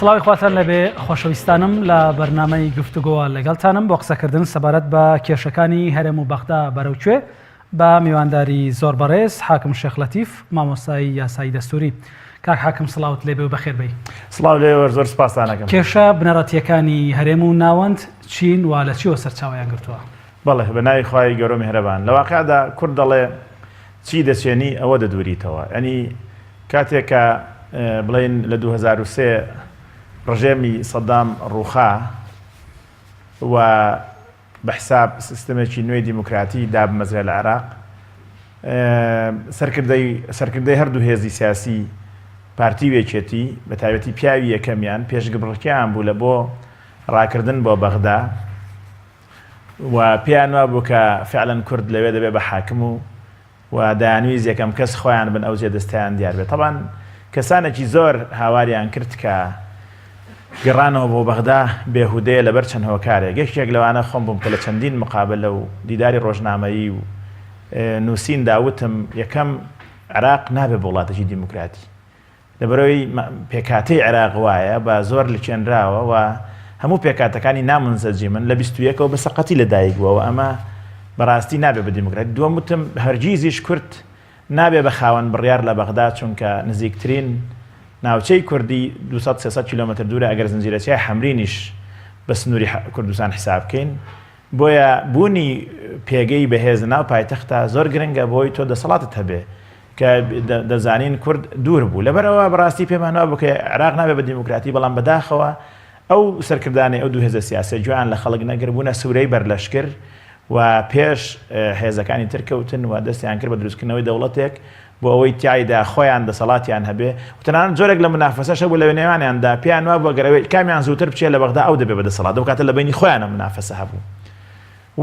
سڵاوی خواتان لەبێ خۆشەویستانم لە بەرنامەی گفتوگۆوە لەگەڵتانم بۆ قسەکردن سەبارەت بە کێشەکانی هەرێم و بەغدا بەرەو کوێ بە میوانداری زۆر بەڕێز حاکم شێخ لەتیف مامۆستای یاسایی دەستوری. کاک حاکم سڵاوت لێبێ و بەخێر بێی. سڵاو لێوەر زۆر سپاستان ئەکەم. کێشە بنەڕەتییەکانی هەرێم و ناوەند چین و لە چیەوە سەرچاوەیان گرتووە؟ بەڵێ بە ناوی خوای گەورە و میهرەبان. لە واقیعدا کورد دەڵێ چی دەچێنی ئەوە دەدوریتەوە. یانی کاتێک کە بڵێین لە 2003 ڕژێمی سەدام ڕووخا و بە حساب سیستەمێکی نوێی دیموکراتی دابمەزرێ لە عێراق، سەرکردەی سەرکردەی هەردوو هێزی سیاسی پارتی و یەکێتی بە تایبەتی پیاوی یەکەمیان پێشگبڕکێیان بوو لە بۆ ڕاکردن بۆ بەغدا و پێیان وابوو کە فعلەن کورد لەوێ دەبێ بە حاکم و و دەیانویست یەکەم کەس خۆیان بن ئەو جێ دەستەیان دیار بێت. تەبعەن کەسانێکی زۆر هاواریان کرد کە گەڕانەوە بۆ بەغدا بێهودەیە لەبەر چەند هۆکارێک، یەکێک لەوانە خۆم بووم کە لە چەندین مقابەلە و دیداری ڕۆژنامەیی و نووسیندا وتم یەکەم عێراق نابێ بە وڵاتێکی دیموکراتی. لەبەرئەوەی پێکهاتەی عێراق وایە بە زۆر لکێنراوە و هەموو پێکهاتەکانی نامونسەجیمن، لە 21ەوە بە سەقەتی لەدایک بووە و ئەمە بەڕاستی نابێ بە دیموکراتی. دووەم وتم هەرگیزیش کورد نابێ بە خاوەن بڕیار لە بەغدا چونکە نزیکترین ناوچەی کوردی 200 300 کیلۆمەتر دوورە ئەگەر زنجیرەچیای حەمرینیش بە سنووری کوردستان حساب بکەین بۆیە بوونی پێگەی بەهێز لەناو پایتەختا زۆر گرنگە بۆی تۆ دەسەڵاتت هەبێ کە دەزانین کورد دوور بوو لەبەرئەوە بەڕاستی پێمان وابوو کە عێراق نابێ بە دیموکراتی بەڵام بەداخەوە ئەو سەرکردانەی ئەو دوو هێزە سیاسیە گوێیان لە خەڵک نەگرت بوونە سورەی بەرلەشکر و پێش هێزەکانی تر کەوتن و دەستیان کرد بە دروستکردنەوەی دەوڵەتێک بۆ ئەوەی تیایدا خۆیان دەسەڵاتیان هەبێ و تەنانەت جۆرێک لە منافەسەش هەبوو لە نێوانیاندا پێیان وابوو ئەگەر ئەوێ کامیان زووتر بچێ لە بەغدا ئەو دەبێ بە دەسەڵات ئەو کاتە لە بەینی خۆیانە منافەسە هەبوو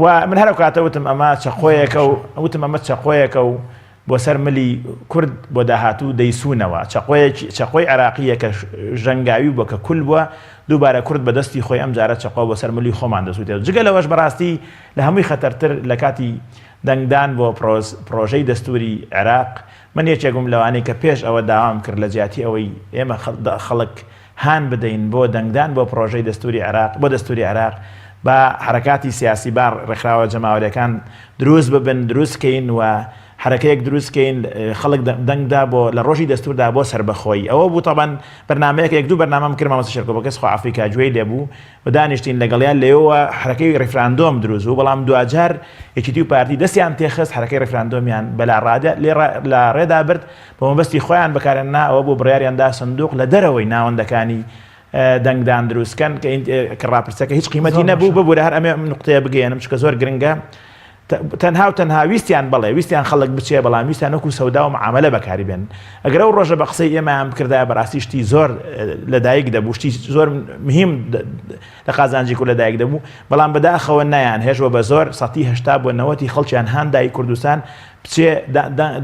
و من هەر ئەو کاتە وتم ئەمە چەقۆیەکە و وتم ئەمە چەقۆیەکە و بۆ سەر ملی کورد بۆ داهاتوو دەیسوونەوە چەقۆیەکی چەقۆی عێراقییە کە ژەنگاوی بووە کە کول بووە دووبارە کورد بە دەستی خۆی ئەم جارە چەقۆ بۆ سەر ملی خۆمان دەسووتێت جگە لەوەش بەڕاستی لە هەمووی خەتەرتر لە کاتی دەنگدان بۆ پرۆژەی دەستووری عێراق، من یەکێک بووم لەوانەی کە پێش ئەوە داوام کرد لە جیاتی ئەوەی ئێمە خەڵک هان بدەین بۆ دەنگدان بۆ پرۆژەی دەستووری عێراق بۆ دەستووری عێراق با حەرەکاتی سیاسی با ڕێکخراوە جەماوەریەکان دروست ببن دروست کەین و حەرەکەیەک دروست کەین خەڵک دەنگدا بۆ لە ڕۆژی دەستوردا بۆ سەربەخۆیی ئەوە بوو تەبەن بەرنامەیەک یەک دوو بەرنامەم کرد مامۆستا شێرکۆ بەکەس خوا عەفوی کا گوێی لێ بوو و دانیشتین لەگەڵیان لەوێوە حەرەکەی ڕیفراندۆم دروست بوو بەڵام دواجار یەکێتی و پارتی دەستیان تێخست حەرەکەی ڕیفراندۆمیان بەلا ڕادە لە ڕێدا برد بە مەبەستی خۆیان بەکارێن نا ئەوە بوو بڕیاریان دا سندوق لە دەرەوەی ناوەندەکانی دەنگدان دروستکەن کە ڕاپرسەکە هیچ قیمەتی نەبوو ببورە هەر ئەمێ نقطەیە بگەیەنم چونکە زۆر گرنگە تەنها و تەنها ویستیان بەڵێ ویستیان خەڵک بچێ بەڵام ویستیان وەکو سەودا و معامەلە بەکاری بێنن ئەگەر ئەو ڕۆژە بە قسەی ئێمەیان بکردایە بەڕاستی شتی زۆر لەدایک دەبوو شتی زۆر مهم لە قازانجی کورد لەدایک دەبوو بەڵام بەداخەوە نایان هێش وە بە زۆر سەتی هەشتا بۆ نەوەتی خەڵکیان هاندای کوردستان بچێ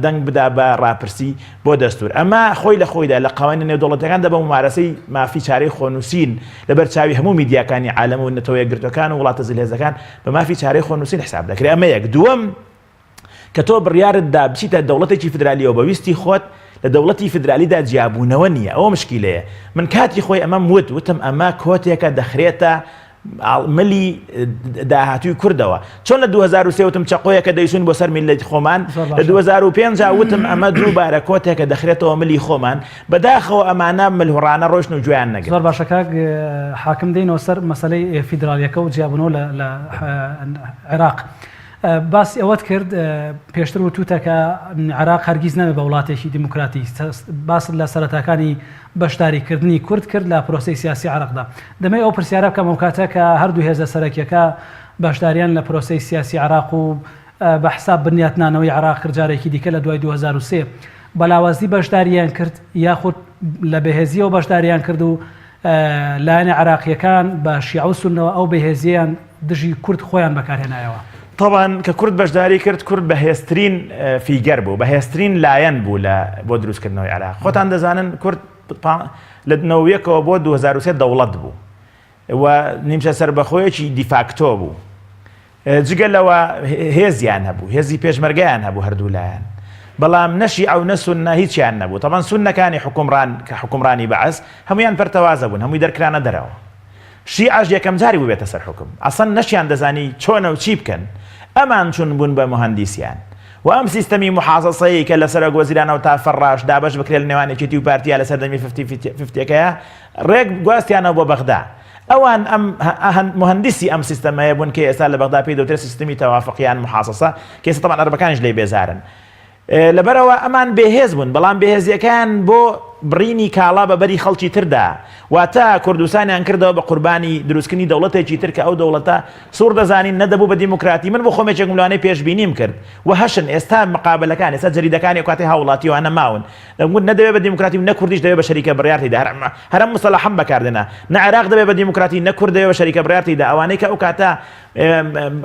دەنگ بدا بە ڕاپرسی بۆ دەستور ئەمە خۆی لە خۆیدا لە قوانینە نێودەوڵەتیەکاندا بە مومارەسەی مافی چارەی خۆنووسین لەبەر چاوی هەموو میدیاکانی عالەم و نەتەوە یەکگرتوەکان و وڵاتە زلهێزەکان بە مافی چارەی خۆنووسین حساب دەکرێت ئەمە یەک دووەم کە تۆ بڕیارت دا بچیتە دەوڵەتێکی فدرالیەوە بە ویستی خۆت لە دەوڵەتی فدرالیدا جیابوونەوە نییە ئەوە مشکیلەیە من کاتی خۆی ئەمەم وت وتم ئەمە کۆتێکە دەخرێتە ملی داهاتووی کوردەوە چۆن لە 2023 وتم چەقۆیەکە دەیسون بۆ سەر میللەتی خۆمان لە 2005 وتم ئەمە دووبارە کۆتێکە دەخرێتەوە ملی خۆمان بەداخەوە ئەمانە ملهوڕانە ڕۆشن و گوێیان نەگرت. زۆر باشە کاک حاکم دێینەوە سەر مەسەلەی فیدراڵیەکە و جیابوونەوە لە عێراق. باسی ئەوەت کرد پێشتر وتوتە کە عێراق هەرگیز نابێ بە وڵاتێکی دیموکراتی باست لە سەرەتاکانی بەشداریکردنی کورد کرد لە پرۆسەی سیاسی عێراقدا. دەمەوێت ئەو پرسیارە بکەم ئەوکاتە کە هەردوو هێزە سەرەکیەکە بەشداریان لە پرۆسەی سیاسی عێراق و بە حساب بنیاتنانەوەی عێراق کرد جارێکی دیکە لە دوای 2003 بە لاوازی بەشداریان کرد یاخود لە بەهێزیەوە بەشداریان کرد و لایەنە عێراقیەکان بە شیعە و سوننەوە ئەو بەهێزیەیان دژی کورد خۆیان بەکارهێنایەوە. تەبعەن کە کورد بەشداری کرد کورد بەهێزترین figure بوو بەهێزترین لایەن بوو لە بۆ دروستکردنەوەی عێراق خۆتان دەزانن کورد لە نەوەیەکەوە بۆ 2003 دەوڵەت بوو و نیمچە سەربەخۆیەکی دیفاکتۆ بوو جگە لەوە هێزیان هەبوو، هێزی پێشمەرگەیان هەبوو هەردوو لایەن. بەڵام نە شیعە و نە سوننە هیچیان نەبوو. تەبعەن سوننەکانی حوکمڕان کە حوکمڕانی بەعس هەموویان پەرتەوازە بوون، هەمووی دەرکرانە دەرەوە. شیعەش یەکەم جاری بوو بێتە سەر حوکم. ئەسڵەن نەشیان دەزانی چۆنە و چی بکەن. ئەمان چون بوون بە موهەندیسیان. و ئەم سیستەمی موحاسەسەیەی کە لە سەرۆک وەزیرانەوە تا فەڕاش دابەش بکرێ لە نێوان یەکێتی و پارتیا لە سەردەمی ففتی ففتیەکەیا ڕێک گواستیانەوە بۆ بەغدا. ئەوان ئەم موهەندیسی ئەم سیستەمەیە بوون کە ئێستا لە بەغدا پێی دەوترێت سیستمی تەوافق یان موحاسەسە کە ئێستا تەبعەن عەرەبەکانیش لێی بێزارن. لەبەرئەوە ئەمان بێهێز بوون، بەڵام بێهێزییەکەیان بۆ بڕینی کاڵا بە بەری خەڵکی تردا، واتە کوردستانیان کردەوە بە قوربانی دروستکردنی دەوڵەتێکی تر کە ئەو دەوڵەتە سوڕ دەزانین نەدەبوو بە دیموکراتی، من بۆ خۆم یەکێکم لەوانەی پێشبینیم کرد و هەشن ئێستا مقابەلەکان ئێستا جەریدەکانی ئەوکاتەی هاوڵاتی وانە ماون دەمگوت نە دەبێ بە دیموکراتی و نە کوردیش دەبێ بە شەریکە بڕیار تێیدا هەر ئەم مستەڵەحەم بەکاردێنا نە عێراق دەبێ بە دیموکراتی نە کورد دەبێ بە شەریکە بڕیار تێیدا ئەوانەی کە ئەوکاتە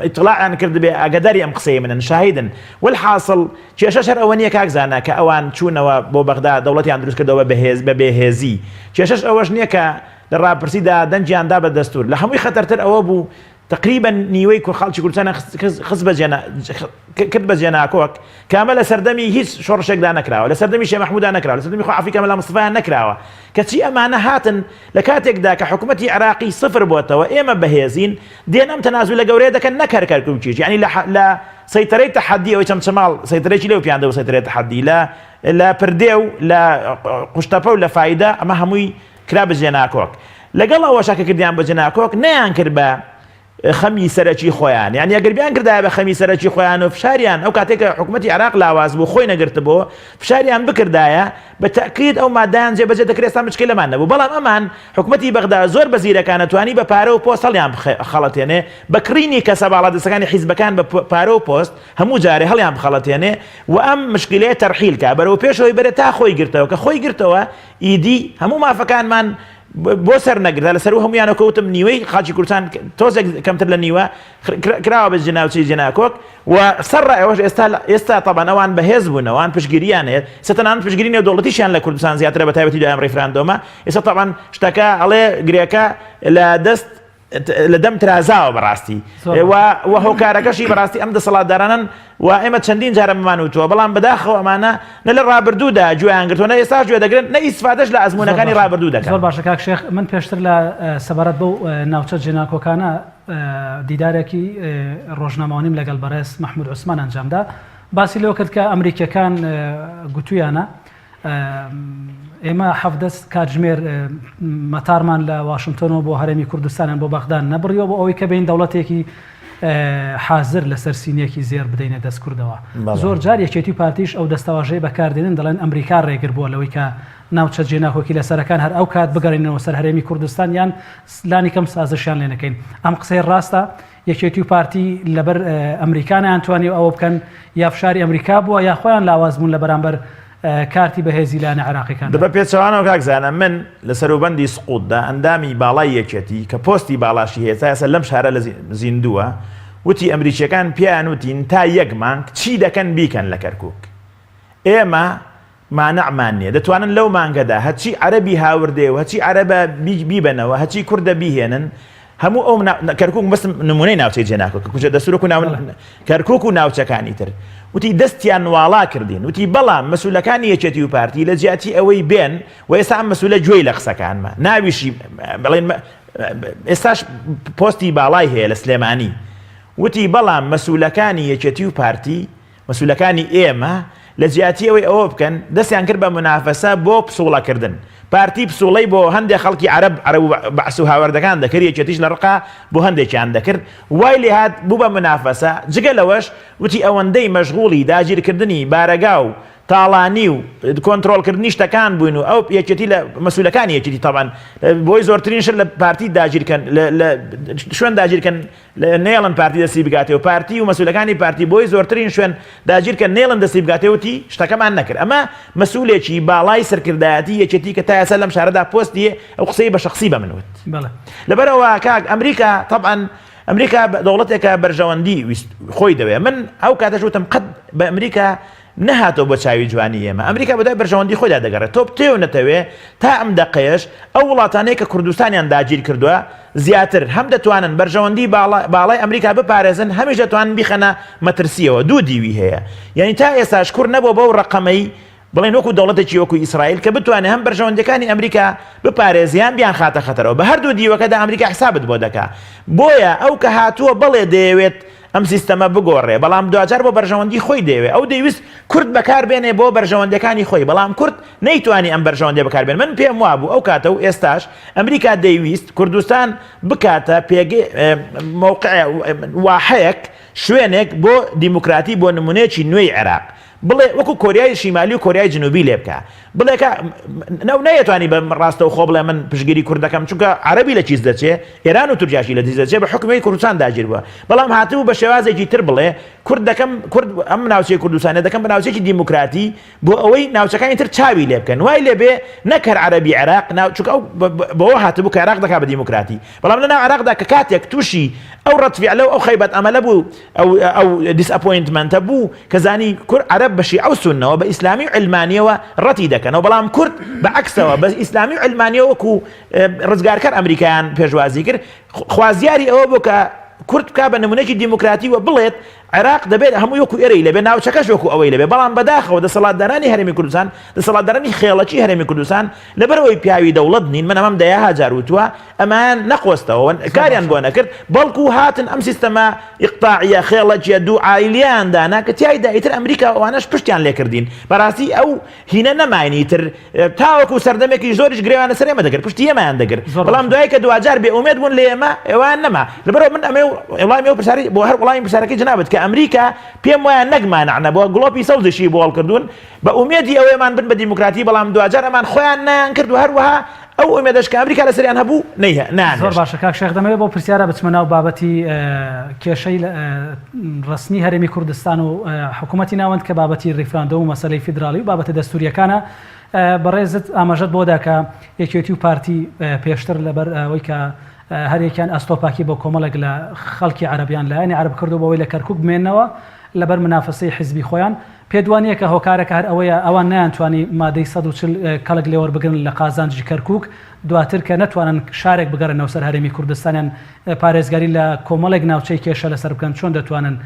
ئیتڵاعیان کردبێ ئاگاداری ئەم قسەی منن شاهیدن والحاصل کێشەش هەر ئەوە نییە کاک زانا کە ئەوان چوونەوە بۆ بەغدا دەوڵەتیان دروست کردەوە بە بەهێز بە بێهێزی کێشەش ئەوەش نییە کە لە ڕاپرسیدا دەنگیان دا بە دەستور لە هەمووی خەتەرتر ئەوە بوو تقریبا نیوەی کو خەڵکی کوردستان خست بە جێنا کرد بە جێناکۆک کە ئەمە لە سەردەمی هیچ شۆڕشێکدا نەکراوە لە سەردەمی شێ مەحمودا نەکراوە لە سەردەمی خوا عەفوی کە مەلا مستەفایان نەکراوە کەچی ئەمانە هاتن لە کاتێکدا کە حکومەتی عێراقی سفر بۆتەوە ئێمە بەهێزین دێن ئەم تەنازولە گەورەیە دەکەن نەک هەر کەرکوکیش یعنی لە لە سەیتەرەی تەحەدی ئەوەی چەمچەماڵ سەیتەرەیەکی لەو پیان دەبوو سەیتەرەی تەحەدی لە لە پردێ و لە قوشتەپە و لە فایدە ئەمە هەمووی کرا بە جێناکۆک لەگەڵ ئەوەشا کە کردیان بە جێناکۆک نەیان کرد بە خەمی سەرەکی خۆیان یانی ئەگەر بیان کردایە بە خەمی سەرەکی خۆیان و فشاریان ئەو کاتێک کە حکوومەتی عێراق لاواز بوو خۆی نەگرتبوو فشاریان بکردایە بە تەئکید ئەو مادەیان جێبەجێ دەکرد ئێستا مشکلەمان نەبوو بەڵام ئەمان حکوومەتی بەغدا زۆر بە زیرەکانە توانی بە پارە و پۆست هەڵیان بخەڵەتێنێ بە کڕینی کەسە باڵادەستەکانی حیزبەکان بە پارە و پۆست هەموو جارێ هەڵیان بخەڵەتێنێ و ئەم مشکلەیە تەرحیل کا بەرەو پێشەوەی بەرێ تا خۆی گرتەوە کە خۆی گرتەوە ئیدی هەموو مافەکانمان بۆ سەر نەگرت لە سەروو هەموویانەوە کە وتم نیوەی خاکی کوردستان تۆزێک کەمتر لە نیوە کراوە بە ناوچەی جێناکۆک و سەر ڕای ئەوەش ئێستا ئێستا تەبان ئەوان بەهێز بوون ئەوان پشتگیریان هەیە ئێستا تەنانەت پشتگیری نێودەوڵەتیشیان لە کوردستان زیاترە بە تایبەتی دوای ئەم ڕیفراندۆمە ئێستا تەبان شتەکە ئەڵێ گرێکە لە دەست لە دەم ترازاوە بەڕاستی و هۆکارەکەشی بەڕاستی ئەم دەسەڵاتدارانن و ئێمە چەندین جارە ممان وتووە بەڵام بەداخەوە ئەمانە نە لە ڕابردوودا گوێیان گرتووە نە ئێستاش گوێ دەگرن نە ئیسفادەش لە ئەزموونەکانی ڕابردوو دەکەن. زۆر باشە کاک شێخ من پێشتر لە سەبارەت بەو ناوچە جێناکۆکانە دیدارێکی ڕۆژنامەوانیم لەگەڵ بەڕێز مەحمود عوسمان ئەنجامدا باسی لەوە کرد کە ئەمریکیەکان گوتویانە ئێمە 17 کاتژمێر مەتارمان لە واشنتۆنەوە بۆ هەرێمی کوردستانیان بۆ بەغدا نەبڕیوە بۆ ئەوەی کە بین دەوڵەتێکی حازر لەسەر سینیەکی زێر بدەینە دەست کوردەوە زۆر جار یەکێتی و پارتیش ئەو دەستەواژەی بەکاردێنن دەڵێن ئەمریکا ڕێگر بووە لەوەی کە ناوچە جێناکۆکی لەسەرەکان هەر ئەو کات بگەڕێنەوە سەر هەرێمی کوردستان یان لانی کەم سازشیان لێ نەکەین ئەم قسەی ڕاستە یەکێتی و پارتی لەبەر ئەمریکا نەیانتوانیوە ئەوە بکەن، یا فشاری ئەمریکا بووە یا خۆیان لاواز بوون لە بەرامبەر کارتی بەهێزی لایەنە عێراقیەکاندا. بە پێچەوانەوە کاک زانا من لە سەروبەندی سقوتدا ئەندامی باڵای یەکێتی کە پۆستی باڵاشی هەیە تا ئێستا لەم شارە لە زیندووە وتی ئەمریکیەکان پێیان وتین تا یەک مانگ چی دەکەن بیکەن لە کەرکوک ئێمە مانعمان نیە دەتوانن لەو مانگەدا هەرچی عەرەبی هاوردەیە و هەرچی عەرەبە بیبەنەوە هەرچی کوردە بیهێنن هەموو ئەو کەرکوک بەسم نمونەی ناوچەی جێناکۆک کوچە دەسورک و ناو کەرکوک و ناوچەکانی تر وتی دەستیان واڵا کردین وتی بەڵام مەسولەکانی یەکێتی و پارتی لە جیاتی ئەوەی بێن و ئێستا ئەم مەسولە گوێی لە قسەکانمە ناویشی بڵێن ئێستاش پۆستی باڵای هەیە لە سلێمانی وتی بەڵام مەسولەکانی یەکێتی و پارتی مەسولەکانی ئێمە لە جیاتی ئەوەی ئەوە بکەن دەستیان کرد بە مونافەسە بۆ پسوڵە کردن. پارتی پسوڵەی بۆ هەندێ خەڵکی عەرەب عەرەب و بەعس و هاوردەکان دەکرد، یەکێتیش لە ڕقا بۆ هەندێکیان دەکرد. وای لێهات بوو بە مونافەسە. جگە لەوەش وتی ئەوەندەی مەشغوڵی داگیرکردنی بارەگا و تاڵانی و کۆنترۆڵکردنی شتەکان بووین و ئەو یەکێتی لە مەسولەکانی یەکێتی تەبعەن بۆی زۆرترین شت لە پارتی داگیرکەن لە شوێن داگیرکەن نەیەڵن پارتی دەستی بگاتێ و پارتی و مەسولەکانی پارتی بۆی زۆرترین شوێن داگیرکەن نەیەڵن دەستی بگاتێ وتی شتەکەمان نەکرد ئەمە مەسولێکی باڵای سەرکردایەتی یەکێتی کە تا ئێستا لەم شارەدا پۆستی ئەو قسەی بە شەخسی بە من وت لەبەرئەوە کاک ئەمریکا تەبعەن ئەمریکا دەوڵەتێکە بەرژەوەندی ویست خۆی دەوێ من ئەو کاتەش وتم قەت بە ئەمریکا. نەهاتەوە بۆ چاوی جوانی ئێمە، ئەمریکا بەدوای بەرژەوەندی خۆیدا دەگەڕێت، تۆ بتەوێ و نەتەوێ تا ئەم دەقەیەش ئەو وڵاتانەی کە کوردستانیان داگیر کردووە زیاتر هەم دەتوانن بەرژەوەندی باڵای ئەمریکا بپارێزن هەمیش دەتوانن بیخەنە مەترسیەوە، دوو دیوی هەیە یانی تا ئێستاش کورد نەبووە بەو ڕەقەمەی بڵێن وەکو دەوڵەتێکی وەکو ئیسرائیل کە بتوانێت هەم بەرژەوەندیەکانی ئەمریکا بپارێزێ یان بیانخاتە خەتەرەوە بە هەردوو دیوەکەدا ئەمریکا حسابت بۆ دەکا بۆیە ئەو کە هاتووە بەڵێ دەیەوێت ئەم سیستەمە بگۆڕێ بەڵام دواجار بۆ بەرژەوەندی خۆی دەیەوێ ئەو دەیویست کورد بەکار بێنێ بۆ بەرژەوەندەکانی خۆی بەڵام کورد نەیتوانی ئەم بەرژەوەندی بەکار بێن من پێم وابوو ئەو کاتە و ئێستاش ئەمریکا دەیویست کوردستان بکاتە پێگەی مەوقع واحەیەک شوێنێک بۆ دیموکراتی بۆ نمونەیەکی نوێی عێراق بڵێ وەکو کۆریای شیمالی و کۆریای جنوبی لێ بکا بڵێ کە نەو نەیەتوانی بە ڕاستەوخۆ بڵێ من پشگیری کورد دەکەم چونکە عەرەبی لە کیس دەچێ ئێران و تورکیاشی لە دیس دەچێ بە حکومی کوردستان داگیر بووە بەڵام هاتبوو بە شێوازێکی تر بڵێ کورد دەکەم کورد ئەم ناوچەی کوردستانە دەکەم بە ناوچێکی دیموکراتی بۆ ئەوەی ناوچەکانی تر چاوی لێ بکەن وای لێ بێ نەک هەر عەرەبی عێراق ناو چونکە ئەو بەوە هاتبوو کە عێراق دەکا بە دیموکراتی بەڵام لە ناو عێراقدا کە کاتێک تووشی ئەو ڕەتفیعلە و ئەو خەیبەت ئەمەلە بوو ئەو ئەو disappointment ە بوو کە زانی کورد عەرەب بە شیعە و سوننەوە بە ئیسلامی و عیلمانیەوە ڕەتی دەکەنەوە بەڵام کورد بە عەکسەوە بە ئیسلامی و عیلمانیەوە وەکو ڕزگارکەر ئەمریکایان پێشوازی کرد خوازیاری ئەوە بوو کە کورد بکا بە نمونەیەکی دیموکراتی و بڵێت عێراق دەبێت هەمووی وەکو ئێرەی لەبێ ناوچەکەش وەکو ئەوەی لەبێ بەڵام بەداخەوە دەسەڵاتدارانی هەرێمی کوردستان دەسەڵاتدارانی خێڵەکی هەرێمی کوردستان لەبەرئەوەی پیاوی دەوڵەت نین من ئەمەم دەیەها جار وتووە ئەمەیان نەقۆستەوە کاریان بۆ نەکرد بەڵکو هاتن ئەم سیستەمە ئیقتاعیە خێڵەکیە دوو عایلیان دانا کە تیایدا ئیتر ئەمریکا ئەوانەش پشتیان لێکردین بەڕاستی ئەو هینە نەماین ئیتر تاوەکو سەردەمێکی زۆریش گرێوان لەسەر ئێمە دەگرت پشتی ئێمەیان دەگرت بەڵام دوای کە دواجار بێ ئومێد بوون لە ئێمە ئێوان نەما لەبەرەوە من ئەمێ وڵامی ئەو پرسیاری بۆ هەر وڵامی پرسیارەکەی جنابت کە ئەمریکا پێم وایە نەک مانع نەبووە گڵۆپی سەوزیشی بۆ هەڵکردوون بە ئومێدی ئەوەیمان بن بە دیموکراتی بەڵام دواجار ئەمان خۆیان نەیان کرد و هەروەها ئەو ئومێدەش کە ئەمریکا لەسەریان هەبوو نەیانهێشت. زۆر باشە کاک شێخ دەمەوێت بەو پرسیارە بچمە ناو بابەتی کێشەی ڕەسمی هەرێمی کوردستان و حکوومەتی ناوەند کە بابەتی ڕیفراندۆم و مەسەلەی فیدراڵی و بابەتە دەستوورییەکانە بەڕێزت ئاماژەت بۆ دا کە یەکێتی و پارتی پێشتر لەبەر ئەوەی کە هەریەکیان ئەستۆپاکی بۆ کۆمەڵێک لە خەڵکی عەرەب یان لایەنی عەرەب کردو بەوەی لە کەرکوک بمێننەوە لەبەر منافەسەی حیزبی خۆیان پێت وا نییە کە هۆکارەکە هەر ئەوەیە ئەوان نەیانتوانی مادەی 140 کەڵک لێوەربگرن لە قازانجی کەرکوک دواتر کە نەتوانن شارێک بگەڕێنەوە سەر هەرێمی کوردستان یان پارێزگاری لە کۆمەڵێک ناوچەی کێشە لەسەر بکەن چۆن دەتوانن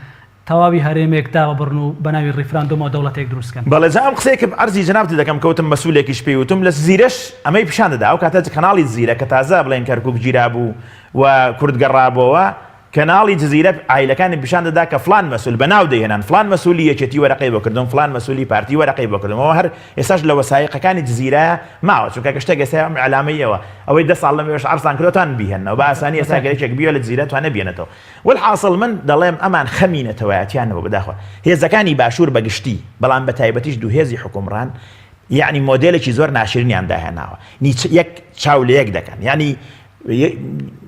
تەواوی هەرێمێک داببڕن و بەناوی ڕیفراندۆمەوە دەوڵەتێک دروست کەن؟ بەڵێ جا ئەم قسەیە کە عەرزی جەنابت دەکەم کە وتم مەسولێکیش پێی وتم لە جزیرەش ئەمەی پیشان دەدا ئەو کاتە کەناڵی جزیرە کە تازە بڵێن کەرکوک گیرابوو و کورد گەڕابۆوە کەناڵی جزیرە عایلەکانی پیشان دەدا کە فڵان مەسول بە ناو دەیهێنان فڵان مەسولی یەکێتی وەرەقەی بۆ کردم فڵان مەسولی پارتی وەرەقەی بۆ کردم ئەوە هەر ئێستاش لە وەسایقەکانی جزیرە ماوە چونکە کە شتێک ئێستا ئەم ئیعلامەی ئێوە ئەوەی دە ساڵ لەمەوێش عەرزتان کردووە توان بیهێننەوە بە ئاسانی ئێستا گەر یەکێک بیەوێ لە جزیرە توانێ بیهێنێتەوە وەلحاسڵ من دەڵێم ئەمان خەمی نەتەوایەتیان نەبوو بەداخەوە هێزەکانی باشوور بە گشتی بەڵام بە تایبەتیش دوو هێزی حوکمڕان یەعنی مۆدێلێکی زۆر ناشرینیان داهێناوە نیچ یەک چاو لە یەک دەکەن یعنی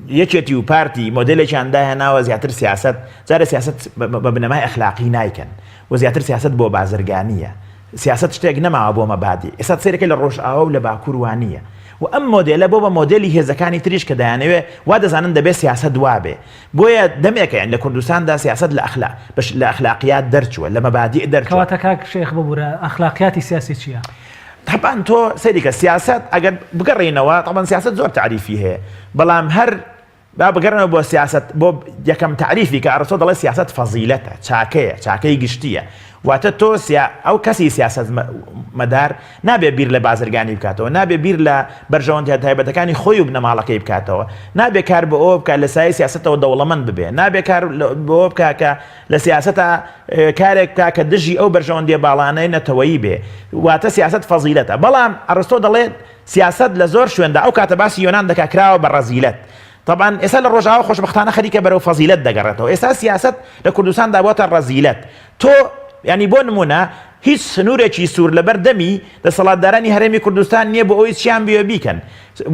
یەکێتی و پارتی مۆدێلێکیان داهێناوە زیاتر سیاسەت جارێ سیاسەت بە بنەمای ئەخلاقی نایکەن و زیاتر سیاسەت بۆ بازرگانییە سیاسەت شتێک نەماوە بۆ مەبادی ئێستا سەیرەکەی لە ڕۆژئاوا و لە باکوور وانییە و ئەم مۆدێلە بۆ بە مۆدێلی هێزەکانی تریش کە دەیانەوێ وا دەزانن دەبێ سیاسەت وابێ بۆیە دەمێکە یان لە کوردستاندا سیاسەت لە ئەخلا بەش لە ئەخلاقیات دەرچووە لە مەبادیء دەرچووە. کەواتە کاک شێخ ببورە ئەخلاقیاتی سیاسی چییە؟ تەبعەن تۆ سەیری کە سیاسەت ئەگەر بگەڕێینەوە تەبعەن سیاسەت زۆر تەعریفی هەیە بەڵام هەر با بگەڕێنەوە بۆ سیاسەت بۆ یەکەم تەعریفی کە ئەڕستۆ دەڵێ سیاسەت فەزیلەتە چاکەیە چاکەی گشتییە واتە تۆ سیا ئەو کەسی سیاسەت مەدار نابێ بیر لە بازرگانی بکاتەوە نابێ بیر لە بەرژەوەندیە تایبەتەکانی خۆی و بنەماڵەکەی بکاتەوە نابێ کار بۆ ئەوە بکات لە سایەی سیاسەتەوە دەوڵەمەند ببێ نابێ کار بۆ ئەوە بکات کە لە سیاسەتا کارێک بکا کە دژی ئەو بەرژەوەندیە باڵانەی نەتەوەیی بێ واتە سیاسەت فەزیلەتە بەڵام ئەڕستۆ دەڵێت سیاسەت لە زۆر شوێندا ئەو کاتە باسی یۆنان دەکا کراوە بە ڕەزیلەت تەبعەن ئێستا لە ڕۆژئاوا خۆشبەختانە خەریکە بەرەو فەزیلەت دەگەڕێتەوە ئێستا سیاسەت لە کوردستاندا بۆتە ڕەزیلەت تۆ یانی بۆ نمونە هیچ سنوورێکی سوور لەبەر دەمی دەسەڵاتدارانی هەرێمی کوردستان نییە بۆ ئەوەی چیان بوێ بیکەن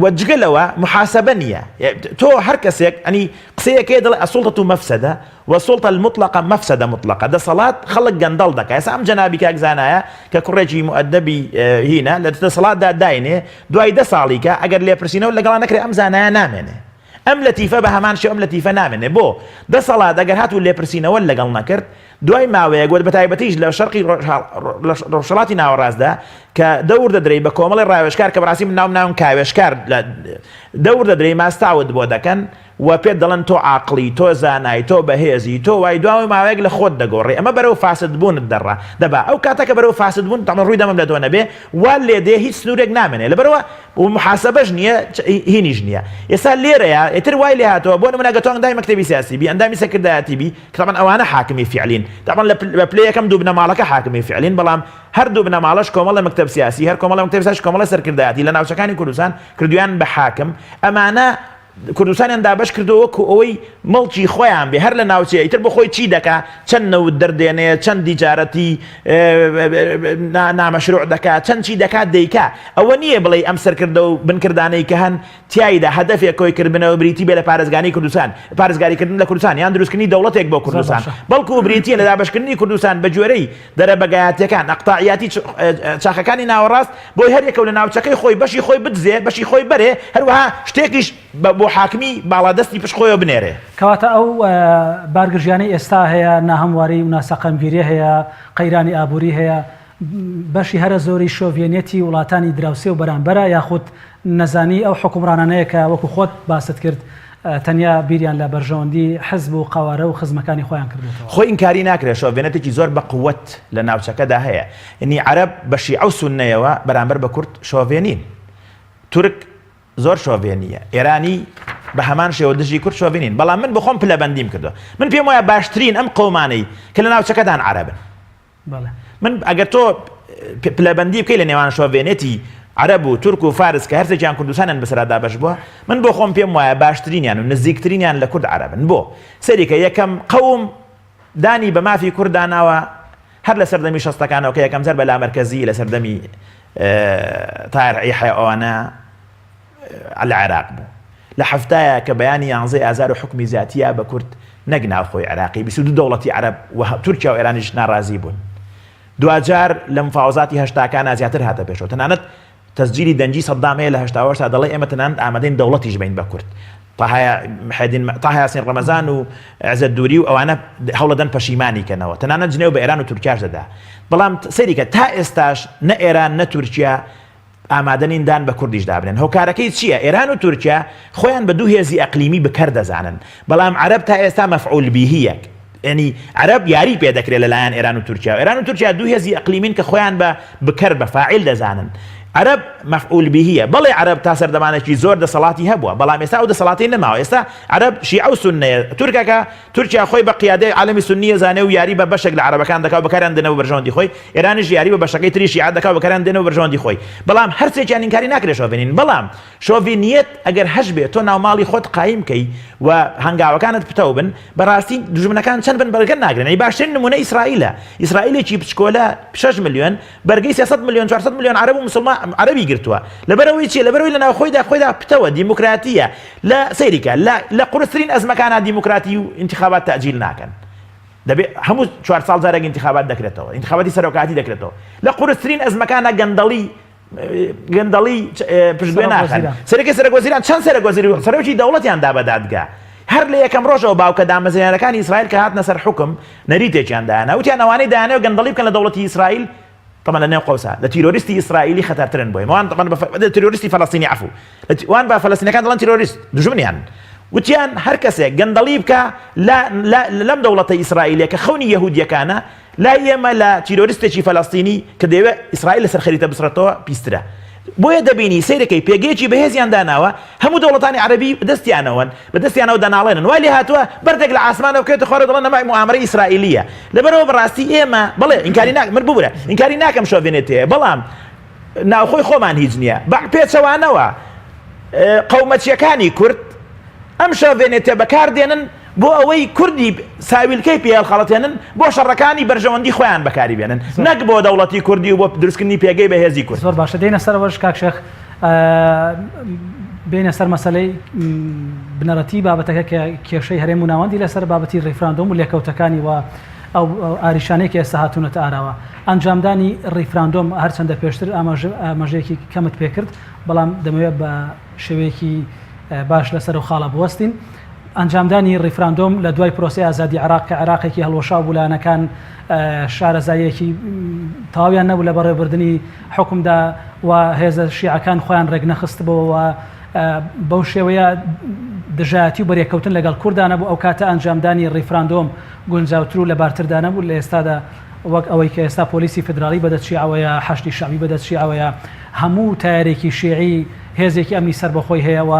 و جگە لەوە محاسبە نییە تۆ هەر کەسێک ئەنی قسەیەکەی دەڵێ السلطة مفسدە والسلطە المطلقە مفسدە مطلقە دەسەڵات خەڵک گەندەڵ دەکا ئێستا ئەم جەنابی کاک زانایە کە کوڕێکی موئەدەبی هینە لە دەسەڵاتدا داینێ دوای دە ساڵیکە ئەگەر لێپرسینەوە لەگەڵا نەکرێ ئەم زانایە نامێنێ. ئەم لەتیفە بە هەمان شێوە ئەم لەتیفە نامێنێ بۆ؟ دەسەڵات ئەگەر هاتوو لێپرسینەوەت لەگەڵ نەکرد دوای ماوەیەک و بەتایبەتیش لە شەرقی ڕۆژهەڵاتی ناوەڕاستدا کە دەور دەدرێی بە کۆمەڵی ڕاوێژکار کە بەڕاستی من ناوم ناون کاوێژکار دەور دەدرێی ماستاوت بۆ دەکەن و پێت دەڵێن تۆ عاقڵی تۆ زانای تۆ بەهێزی تۆ وای دواوەی ماوەیەک لە خۆت دەگۆڕێ ئەمە بەرەو فاسد بوونت دەڕا دەبا ئەو کاتە کە بەرەو فاسد بوون تەمە ڕووی دەمم لە تۆ نەبێ وا لێ دێ هیچ سنوورێک نامێنێ لەبەرەوە و محاسبەش نییە هینیش نییە ئێستا لێرەیە ئیتر وای لێ هاتووە بۆ نمونە گە تۆ ئەندامی مەکتەبی سیاسی بی ئەندامی سەرکردایەتی بی کە تەبعەن ئەوانە حاکمی فیعلین تەبعەن لە پلەی یەکەم دوو بنەماڵەکە حاکمی فیعلین بەڵام هەردوو بنەماڵەش کۆمەڵە مەکتەب سیاسی هەر کۆمەڵە مەکتەب سیاسی کۆمەڵە سەرکردایەتی لە ناوچەکانی کوردستان کردویان بە حاکم ئەمانە کوردستانیان دابەش کردووە وەکو ئەوەی مڵکی خۆیان بێ هەر لە ناوچەیە ئیتر بۆ خۆی چی دەکا چەند نەوت دەردێنێ چەند دیجارەتی نامەشروع دەکا چەند چی دەکات دەیکا ئەوە نییە بڵێ ئەم سەرکردە و بنکردانەی کە هەن تیایدا هەدەفێک کۆی کردبنەوە بریتی بێ لە پارێزگانی کوردستان پارێزگاریکردن لە کوردستان یان دروستکردنی دەوڵەتێک بۆ کوردستان بەڵکو بریتیە لە دابەشکردنی کوردستان بە گوێرەی دەرەبەگایەتیەکان، ئەقتاعیاتی چاخەکانی ناوەڕاست، بۆی هەر یەکەو لە ناوچەکەی خۆی بەشی خۆی بدزێ، بەشی خۆی بەرێ، هەروەها شتێکیش بۆ حاکمی باڵادەستی پشت خۆیەوە بنێرێ. کەواتە ئەو بارگرژیانەی ئێستا هەیە، ناهەمواری و ناسەقامگیریە هەیە، قەیرانی ئابووری هەیە، بەشی هەرە زۆری شۆڤێنیەتی وڵاتانی دراوسێ و بەرامبەرە یاخود نەزانی ئەو حوکمڕانانەیە کە وەکو خۆت باست کرد تەنیا بیریان لە بەرژەوەندی حزب و قەوارە و خزمەکانی خۆیان کردۆتەوە. خۆی ئینکاری ناکرێت شۆڤێنەتێکی زۆر بە قوەت لە ناوچەکەدا هەیە یەنی عەرەب بە شیعە و سوننەیەوە بەرامبەر بە کورد شۆڤێنین تورک زۆر شۆڤێنییە ئێرانی بە هەمان شێوە دژی کورد شۆڤێنین بەڵام من بەخۆم پلەبەندیم کردووە من پێم وایە باشترین ئەم قەومانەی کە لە ناوچەکەدان عەرەبن من ئەگەر تۆ پلەبەندی بکەی لە نێوان شۆڤێنێتی عەرەب و تورک و فارس کە هەرسێکیان کوردستانیان بەسەرا دابەش بووە من بۆ خۆم پێم وایە باشترینیان و نزیکترینیان لە کورد عەرەبن بۆ سەریکە یەکەم قەوم دانی بە مافی کورد داناوە هەر لە سەردەمی شەستەکانەوە کە یەکەم جار بە لامەرکەزی لە سەردەمی تاهر یەحیا ئەوانە لە عێراق بوو. لە حەفتایە کە بەیانی یانزەی ئازار و حوکمی زاتییا بە کورد نەک ناوخۆی عێراقی 22 دەوڵەتی عەرەب و تورکیا و ئێرانیش ناڕازی بوون. دواجار لە مفاوەزاتی هەشتاکانا زیاتر هاتە پێشەوە. تەنانەت تەسجیلی دەنگی سەدام هەیە لە هەشتاوهەشتا دەڵێ ئێمە تەنانەت ئامادەین دەوڵەتیش بەین بە کورد. تاها یاسین ڕەمەزان و عزەت دووری و ئەوانە هەوڵەدەن پەشیمانی کەنەوە. تەنانەت جنێو بە ئێران و تورکیاش دەدا. بەڵام سەیری کە تا ئێستاش نە ئێران نە تورکیا ئامادە نین دان بە کوردیش دابنێن. هۆکارەکەی چییە؟ ئێران و تورکیا خۆیان بە دوو هێزی ئەقلیمی بکەر دەزانن، بەڵام عەرەب تا ئێستا مەفعول بیهیە، یانی عەرەب یاری پێ دەکرێت لە لایەن ئێران و تورکیا. ئێران و تورکیا دوو هێزی ئەقلیمین کە خۆیان بە بکەر، بە فاعیل دەزانن. عەرەب مەفعول بیهیە. بەڵێ عەرەب تا سەردەمانێکی زۆر دەسەڵاتی هەبووە، بەڵام ئێستا ئەو دەسەڵاتەی نەماوە. ئێستا عەرەب شیعە و سوننەیە. تورکەکە تورکیا خۆی بە قیادەی عالەمی سوننی ئەزانێ و یاری بە بەشێک لە عەرەبەکان دەکا و بەکاریان دێنێ بۆ بەرژەوەندی خۆی، ئێرانیش یاری بە بەشەکەی تری شیعە دەکا و بەکاریان دێنێ بۆ بەرژەوەندی خۆی. بەڵام هەرسێکیان ئینکاری ناکرێ شۆڤێنین. بەڵام شۆڤینیەت ئەگەر هەشبێ تۆ ناوماڵی خۆت قایم کەی و هەنگاوەکانت پتەو بن، بەڕاستی دوژمنەکان چەند بن بەرگە ناگرن. ئەی باشترین نموونە ئیسرائیلە. ئیسرائیلێکی بچکۆلە شەش ملیۆن بەرگەی 300 ملیۆن 400 ملیۆن عەرەب و مسلمان عەرەبی گرتووە. لەبەرئەوەی چیە؟ لەبەرئەوەی لە ناوخۆیدا خۆیدا پتەوە، دیموکراتییە. لە سەیری کە لە لە قورسترین ئەزمەکانا دیموکراتی و ئینتخابات تەئجیل ناکەن. دەبێ هەموو چوار ساڵ جارێک ئینتخابات دەکرێتەوە، ئینتخاباتی سەرۆکایەتی دەکرێتەوە. لە قورسترین ئەزمەکانا گەندەڵی گەندەڵی پشتگوێ ناخەن. سەرەکی سەرۆک وەزیران چەند سەرۆک وەزیر و سەرۆکی دەوڵەتیان دا بە دادگا. هەر لە یەکەم ڕۆژەوە باوکە دامەزرێنەرەکانی ئیسرائیل کە هاتنە سەر حوکم نەریتێکیان دایانا وتیان ئەوانەی دەیانەوێت گەندەڵی بکەن لە دەوڵەتی ئیسرائیل طبعا لە نێو قەوسا لە تیرۆریستی ئیسرائیلی خەتەرترن بۆ ئێمە وان طبعا بە تیرۆریستی فەلەستینی عەفو وان بە فەلەستینەکان دەڵێن تیرۆریست دوژمنیان وتیان هەر کەسێک گەندەڵی بکە لەم دەوڵەتە ئیسرائیلە کە خەونی یەهودیەکانە لای ئێمە لە تیرۆریستێکی فەلەستینی کە دەیەوێت ئیسرائیل لەسەر خەریتە بسڕێتەوە پیسترە. بۆیە دەبینی سەیرەکەی پێگەیەکی بەهێزیان داناوە، هەموو دەوڵەتانی عەرەبی بەدەستیانەوەن، بەدەستیانەوە دەناڵێنن، وای لێهاتووە بەردێک لە ئاسمانەوە بکەوێتە خوارەوە دەڵێن ئەمە موئامەرەی ئیسرائیلییە. لەبەرئەوە بەڕاستی ئێمە، بەڵێ ئینکاری ناکەم، من ببورە، ئینکاری ناکەم شۆڤێنێت هەیە، بەڵام ناوخۆی خۆمان هیچ نییە. بە پێچەوانەوە قەومەچییەکانی کورد ئەم شۆڤێنێتە بەکاردێنن بۆ ئەوەی کوردی ساویلکەی پێ هەڵخەڵەتێنن بۆ شەڕەکانی بەرژەوەندی خۆیان بەکاری بێنن نەک بۆ دەوڵەتی کوردی و بۆ دروستکردنی پێگەی بەهێزی کورد. زۆر باشە دێینە سەر ئەوەش کاک شێخ بێینە سەر مەسەلەی بنەڕەتی بابەتەکە کە کێشەی هەرێم و ناوەندی لەسەر بابەتی ڕیفراندۆم و لێکەوتەکانی و ئەو ئاریشانەی کە ئێستا هاتوونەتە ئاراوە ئەنجامدانی ڕیفراندۆم هەرچەندە پێشتر ئاماژەیەکی کەمت پێکرد بەڵام دەمەوێت بە شێوەیەکی. باش لەسەر ئەو خاڵە بوەستین. ئەنجامدانی ڕیفراندۆم لە دوای پرۆسەی ئازادی عێراق کە عێراقێکی هەڵوەشاو بوو لایەنەکان شارەزاییەکی تەواویان نەبوو لە بەڕێوەبردنی حوکمدا و هێزە شیعەکان خۆیان ڕێکنەخستبەوە و بەو شێوەیە دژایەتی و بەرێککەوتن لەگەڵ کورددا نەبوو ئەو کاتە ئەنجامدانی ڕیفراندۆم گونجاوتر و لەبارتردا نەبوو لە ئێستادا وەک ئەوەی کە ئێستا پۆلیسی فیدراڵی بەدەست شیعەوەیە، حەشدی شەعبی بەدەست شیعەوەیە، هەموو تایەرێکی شیعی هێزێکی ئەمنی سەربەخۆی هەیە و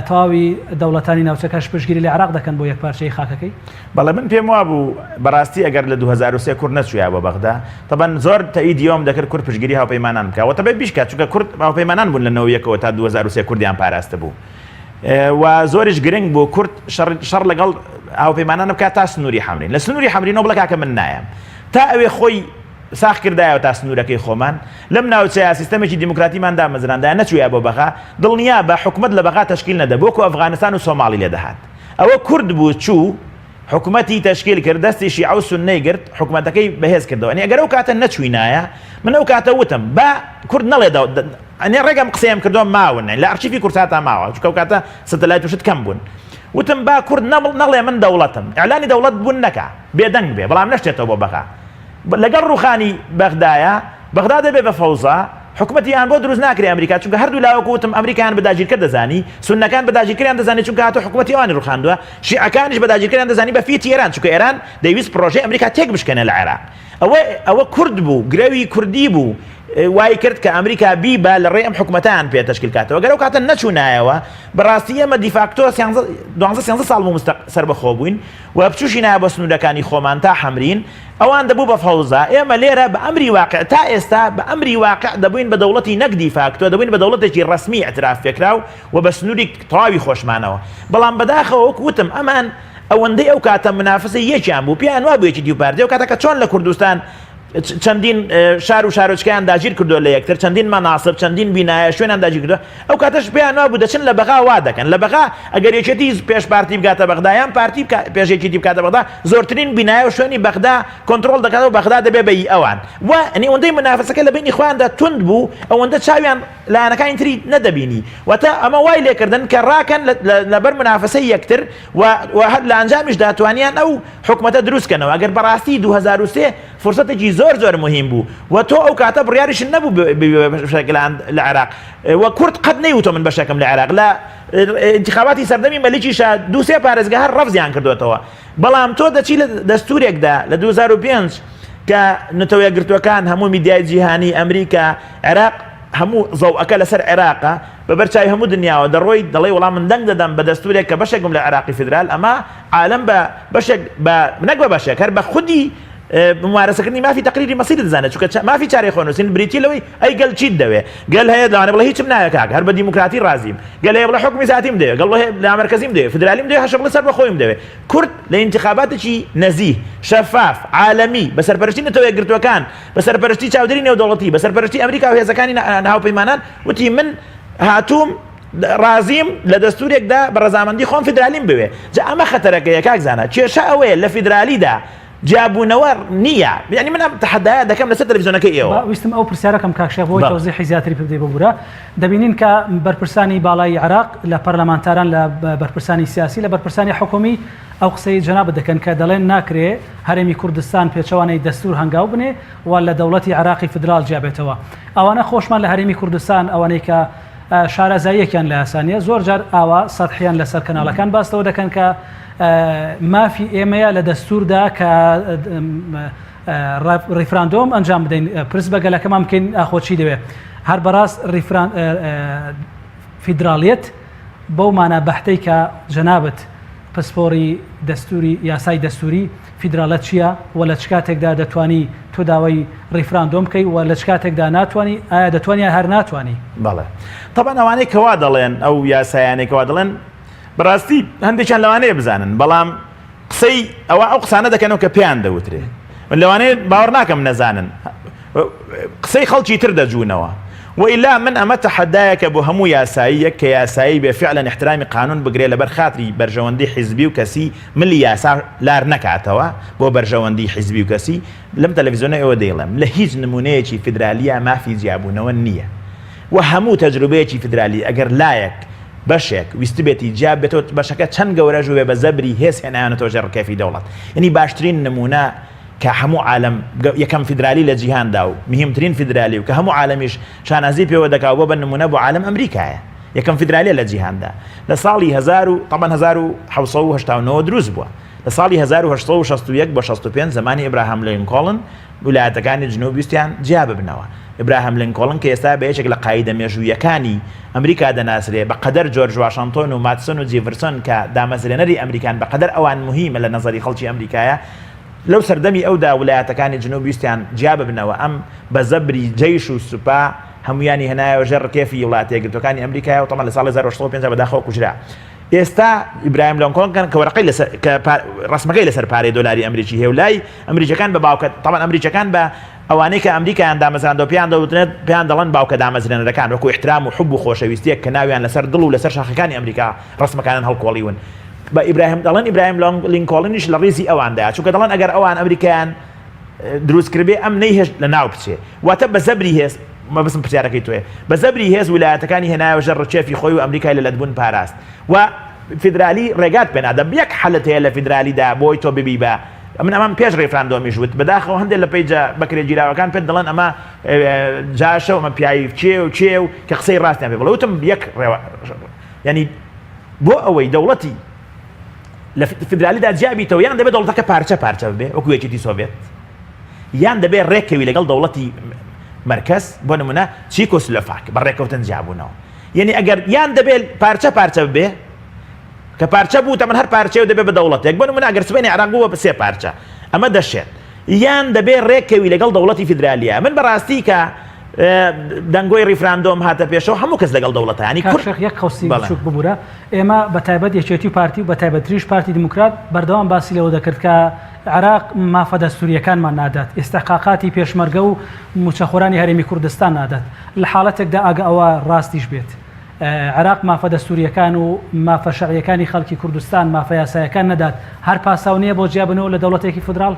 تەواوی دەوڵەتانی ناوچەکەش پشتگیری لە عێراق دەکەن بۆ یەکپارچەیی خاکەکەی. بەڵێ من پێم وابوو بەڕاستی ئەگەر لە 2003 کورد نەچوویا بۆ بەغدا تەبەن زۆر تەئیدی ئەوەم دەکرد کورد پشتگیری هاوپەیمانان بکا و تەبەی بیشکات چونکە کورد هاوپەیمانان بوون لە 91ەوە تا 2003 کوردیان پاراستبوو و زۆریش گرنگ بوو کورد شەڕ لەگەڵ هاوپەیمانان بکات تا سنووری حەمرین لە سنووری حەمرینەوە بڵێ کاکە من نایەم تا ئەوێ خۆی ساخ کردایەوە تا سنوورەکەی خۆمان لەم ناوچەیە سیستەمێکی دیموکراتیمان دامەزراندایە نەچوویا بۆ بەغا دڵنیا بە حکومەت لە بەغا تەشکیل نەدەبوو وەکو ئەفغانستان و سۆماڵی لێ دەهات ئەوە کورد بوو چوو حکومەتی تەشکیل کرد دەستی شیعە و سوننەی گرت حکومەتەکەی بەهێز کردەوە ئەنی ئەگەر ئەو کاتە نەچووینایە من ئەو کاتە وتم با کورد نەڵێ ئەنێ ڕێک ئەم قسەیەم کردووە ماون لە ئەرشیفی کوردساتا ماوە چونکە ئەو کاتە سەتەلایت و شت کەم بوون وتم با کورد نەڵێ من دەوڵەتم ئیعلانی دەوڵەت بوون نەکا بێدەنگ بێ بەڵام نەشتێتەوە بۆ بەغا لەگەڵ ڕوخانی بەغدایە بەغدا دەبێ بە فەوزا حکومەتیان بۆ دروست ناکرێ ئەمریکا چونکە هەردوو لاوەکو وتم ئەمریکایان بە داگیرکەر دەزانی سوننەکان بە داگیرکەریان دەزانی چونکە هاتوو حکومەتی ئەوانی ڕوخاندووە شیعەکانیش بە داگیرکەریان دەزانی بە فیتی ئێران چونکە ئێران دەیویست پڕۆژەی ئەمریکا تێک بشکێنێ لە عێراق ئەوە ئەوە کورد بوو گرەوی کوردی بوو وای کرد کە ئەمریکا بیبا لە ڕێی ئەم حکومەتیان پێ تەشکیل کاتەوە گەر ئەو کاتە نەچوونایەوە بەڕاستی ئێمە دیفاکتۆ دوانزە سێزدە ساڵ بوو سەربەخۆ بووین و بچووشینایە بۆ سنوورەکانی خۆمان تا حەمرین ئەوان دەبوو بە فەوزا ئێمە لێرە بە ئەمری واقع تا ئێستا بە ئەمری واقع دەبووین بە دەوڵەتی نەک دیفاکتۆ دەبووین بە دەوڵەتێکی ڕەسمی ئیعتراف پێکراو و بە سنووری تەواوی خۆشمانەوە بەڵام بەداخەوە وەک وتم ئەمان ئەوەندەی ئەو کاتە منافسەی یەکیان بوو پێیان وابوو یەکێتی و پارتی ئەو کاتە کە چۆن لە کوردستان چەندین شار و شارۆچکەیان داگیر کردووە لە یەکتر چەندین مەناسب چەندین بینایە شوێنیان داگیر کردووە ئەو کاتەش پێیان وابوو دەچن لە بەغا وا دەکەن لە بەغا ئەگەر یەکێتی پێش پارتی بگاتە بەغدا یان پارتی پێش یەکێتی بکاتە بەغدا زۆرترین بینایە و شوێنی بەغدا کۆنترۆڵ دەکات و بەغدا دەبێ بە ئی ئەوان و ئەنی ئەوەندەی منافسەکە لە بینی خۆیاندا توند بوو ئەوەندە چاویان لایەنەکانی تری نەدەبینی واتە ئەمە وای لێکردن کە ڕاکەن لەبەر منافسەی یەکتر و هەر لە ئەنجامیشدا توانیان ئەو حکومەتە دروست کەنەوە ئەگەر بەڕاستی 2003 فرسەتێکی زۆر زۆر مهم بوو و تۆ ئەو کاتە بڕیاریشت نەبوو بەشێک لە عێراق و کورد قەت نەیوتۆ من بەشێکم لە عێراق لە انتخاباتی سەردەمی مەلیکیشا دوو سێ پارێزگا هەر ڕەفزیان کردوێتەوە بەڵام تۆ دەچی لە دەستورێکدا لە 2005 کە نەتەوە یەکگرتووەکان هەموو میدیای جیهانی ئەمریکا عێراق هەموو زەوەکە لەسەر عێراقە بە بەر چاوی هەموو دنیاوە دەڕۆی دەڵێی وەڵا من دەنگ دەدەم بە دەستورێک کە بەشێک بم لە عێراقی فیدرال ئەمە عالەم بە بەشێک بە نەک بە بەشێک هەر بە خودی ممارەسەکردنی مافی تەقریری مەسیری دەزانێت چونکە مافی چارەی خۆنووسین بریتی لەوەی ئەی گەل چیت دەوێ گەل هەیە لەوانە بڵێ هیچم ناوێ کاک هەر بە دیموکراتی ڕازیم گەل هەیە بڵێ حکومی زاتیم دەوێ گەڵ هەیە لامەرکەزیم دەوێ فیدرالیم دەوێ هەشە بڵێ سەربەخۆیم دەوێ کورد لە ئینتخاباتێکی نەزیه شەفاف عالەمی بە سەرپەرشتی نەتەوە یەکگرتووەکان بە سەرپەرشتی چاودێری نێودەوڵەتی بە سەرپەرشتی ئەمریکا و هێزەکانی هاوپەیمانان وتی من هاتووم ڕازیم لە دەستورێکدا بە ڕەزامەندی خۆم فیدرالیم بوێ جا ئەمە خەتەرەکەیە کاک زانا کێشە ئەوەیە لە فیدرالیدا جیابوونەوە نییە یعنی من ئەم تەحەدایە دەکەم لەسەر تەلەڤیزیۆنەکەی ئێوە. با ویستم ئەو پرسیارە کەم کاک شێخ بۆ ئەوەی تەوزیحی زیاتری پێ بدەی ببورە دەبینین کە بەرپرسانی باڵای عێراق لە پەرلەمانتاران لە بەرپرسانی سیاسی لە بەرپرسانی حکومی ئەو قسەی جەنابت دەکەن کە دەڵێن ناکرێ هەرێمی کوردستان پێچەوانەی دەستور هەنگاو بنێ و لە دەوڵەتی عێراقی فیدراڵ جیابێتەوە. ئەوانە خۆشمان لە هەرێمی کوردستان ئەوانەی کە شارەزاییەکیان لە یاسا نییە زۆر جار ئاوا سەتحیان لەسەر کەناڵەکان باس لەوە دەکەن کە مافی ئێمەیە لە دەستوردا کە ڕیفراندۆم ئەنجام بدەین پرس بە گەلەکەمان بکەین ئاخۆ چی دەوێت هەر بەڕاست ڕیفران فیدراڵیەت بەو مانا بەحتەی کە جەنابت پسپۆڕی دەستوری یاسای دەستوری فیدرالەت چیە و لە چ کاتێکدا دەتوانی تۆ داوای ڕیفراندۆم بکەی و لە چ کاتێکدا ناتوانی ئایا دەتوانی یا هەر ناتوانی؟ بەڵێ تەبعەن ئەوانەی کە وا دەڵێن ئەو یاسایانەی کە وا دەڵێن بەڕاستی هەندێکیان لەوانەیە بزانن بەڵام قسەی ئەوە ئەو قسانە دەکەنەوە کە پێیان دەوترێ من لەوانەیە باوەڕ ناکەم نەزانن قسەی خەڵکی تر دەجوونەوە وئیلا من ئەمە تەحەدایەکە بۆ هەموو یاساییەک کە یاسایی بێ فعلا احترامی قانون بگرێ لەبەر خاتری بەرژەوەندی حیزبی و کەسی ملی یاسا لار نەکاتەوە بۆ بەرژەوەندی حیزبی و کەسی لەم تەلەفیزیۆنە ئێوە دەیڵێم لە هیچ نمونەیەکی فیدرالیا مافی جیابوونەوە نییە و هەموو تەجروبەیەکی فیدرالی ئەگەر لایەک. بەشێک ویستبێتی جیا بێتەوە بەشەکە چەند گەورەش بووبێ بە زەبری هێز هێنایانەتەوە ژێر ڕکێفی دەوڵەت یەنی باشترین نموونە کە هەموو عالەم یەکەم فیدرالی لە جیهاندا و مهمترین فیدرالی و کە هەموو عالەمیش شانازی پێوە دەکا و بۆ بە نموونە بۆ عالەم ئەمریکایە یەکەم فیدرالیە لە جیهاندا لە ساڵی 1000 و طبعا 1789 دروست بووە لە ساڵی 1861 بۆ 65 زمانی ئیبراهام لینکۆڵن ویلایەتەکانی جنوب ویستیان جیا ببنەوە. ئیبراهام لینکۆڵن کە ئێستا بە یەکێک لە قایدە مێژووییەکانی ئەمریکا دەناسرێ، بە قەدەر جۆرج واشنتۆن و مادسۆن و جیڤرسۆن کە دامەزرێنەری ئەمریکان بە قەدەر ئەوان موهیمە لە نەزەری خەڵکی ئەمریکایە. لەو سەردەمی ئەودا ولایەتەکانی جنوب ویستیان جیا ببنەوە، ئەم بە زەبری جەیش و سوپا هەموویانی هێنایەوە ژێر ڕکێفی وڵاتە یەکگرتووەکانی ئەمریکایە و تەبعەن لە ساڵی 1805 بەداخەوە کوژرا. ئێستا ئیبراهیم لۆنکۆڵن کە وەرەقەی لەسەر کە ڕەسمەکەی لەسەر پارەی دۆلاری ئەمریکی هەیە و لای ئەمریکیەکان بە باوکە تەبعەن ئەمریکیەکان بە ئەوانەی کە ئەمریکایان دامەزراندەوە پێیان دەوترێت پێیان دەڵێن باوکە دامەزرێنەرەکان وەکو ئیحترام و حوب و خۆشەویستیەک کە ناویان لەسەر دڵ و لەسەر شاخەکانی ئەمریکا ڕەسمەکانیان هەڵکۆڵیون بە ئیبراهیم دەڵێن ئیبراهیم لینکۆڵنیش لە ڕیزی ئەواندایە چونکە دەڵێن ئەگەر ئەوان ئەمریکایان دروست کردبێ ئەم نەیهێشت لە ناو بچێ واتە بە زەبری هێز مەبەستم پرسیارەکەی تۆیە بە زەبری هێز ولایەتەکانی هێنایەوە ژێر ڕکێفی خۆی و ئەمریکای لە لەتبوون پاراست و فیدرالی ڕێگات پێ نادا یەک حەلت هەیە لە فیدرالیدا بۆی تۆ ببی بە من ئەمەم پێش ڕیفراندۆمیش وت بەداخەوە هەندێک لە پەیجە بەکرێگیراوەکان پێت دەڵێن ئەمە جاشە و ئەمە پیاوی کێ و کێ و کە قسەی ڕاستیان پێ بڵێ وتم یەک ڕێوە یعنی بۆ ئەوەی دەوڵەتی لە فیدرالیدا جیا بیتەوە یان دەبێت دەوڵەتەکە پارچە پارچە ببێ وەکو یەکێتی سۆڤێت یان دەبێت ڕێکەوی لەگەڵ دەوڵەتی مەرکەز بۆ نمونە چیکۆسلۆفاک بە ڕێکەوتن جیابوونەوە یعنی ئەگەر یان دەبێت پارچە پارچە ببێ کە پارچە بوو تەمەن هەر پارچەیە و دەبێت بە دەوڵەتێک بۆ نمونە ئەگەر سبەینێ عێراق بوو بە سێ پارچە ئەمە دەشێت یان دەبێ ڕێکەوی لەگەڵ دەوڵەتی فیدرالیە من بەڕاستی کە دەنگۆی ڕیفراندۆم هاتە پێشەوە هەموو کەس لەگەڵ دەوڵەتە ینی کورد شێخ یەک قەوسی بچوک ببورە ئێمە بە تایبەت یەکێتی و پارتی و بە تایبەتریش پارتی دیموکرات بەردەوام باسی لەوە دەکرد کە عێراق مافە دەستوریەکانمان نادات ئیستحقاقاتی پێشمەرگە و موچەخۆرانی هەرێمی کوردستان نادات لە حاڵەتێکدا ئەگە ئەوە ڕاستیش بێت عێراق مافە دەستوریەکان و مافە شەرعیەکانی خەڵکی کوردستان، مافە یاسایەکان نەدات، هەر پاساو نیە بۆ جیابونەوە لە دەوڵەتێکی فدراڵ؟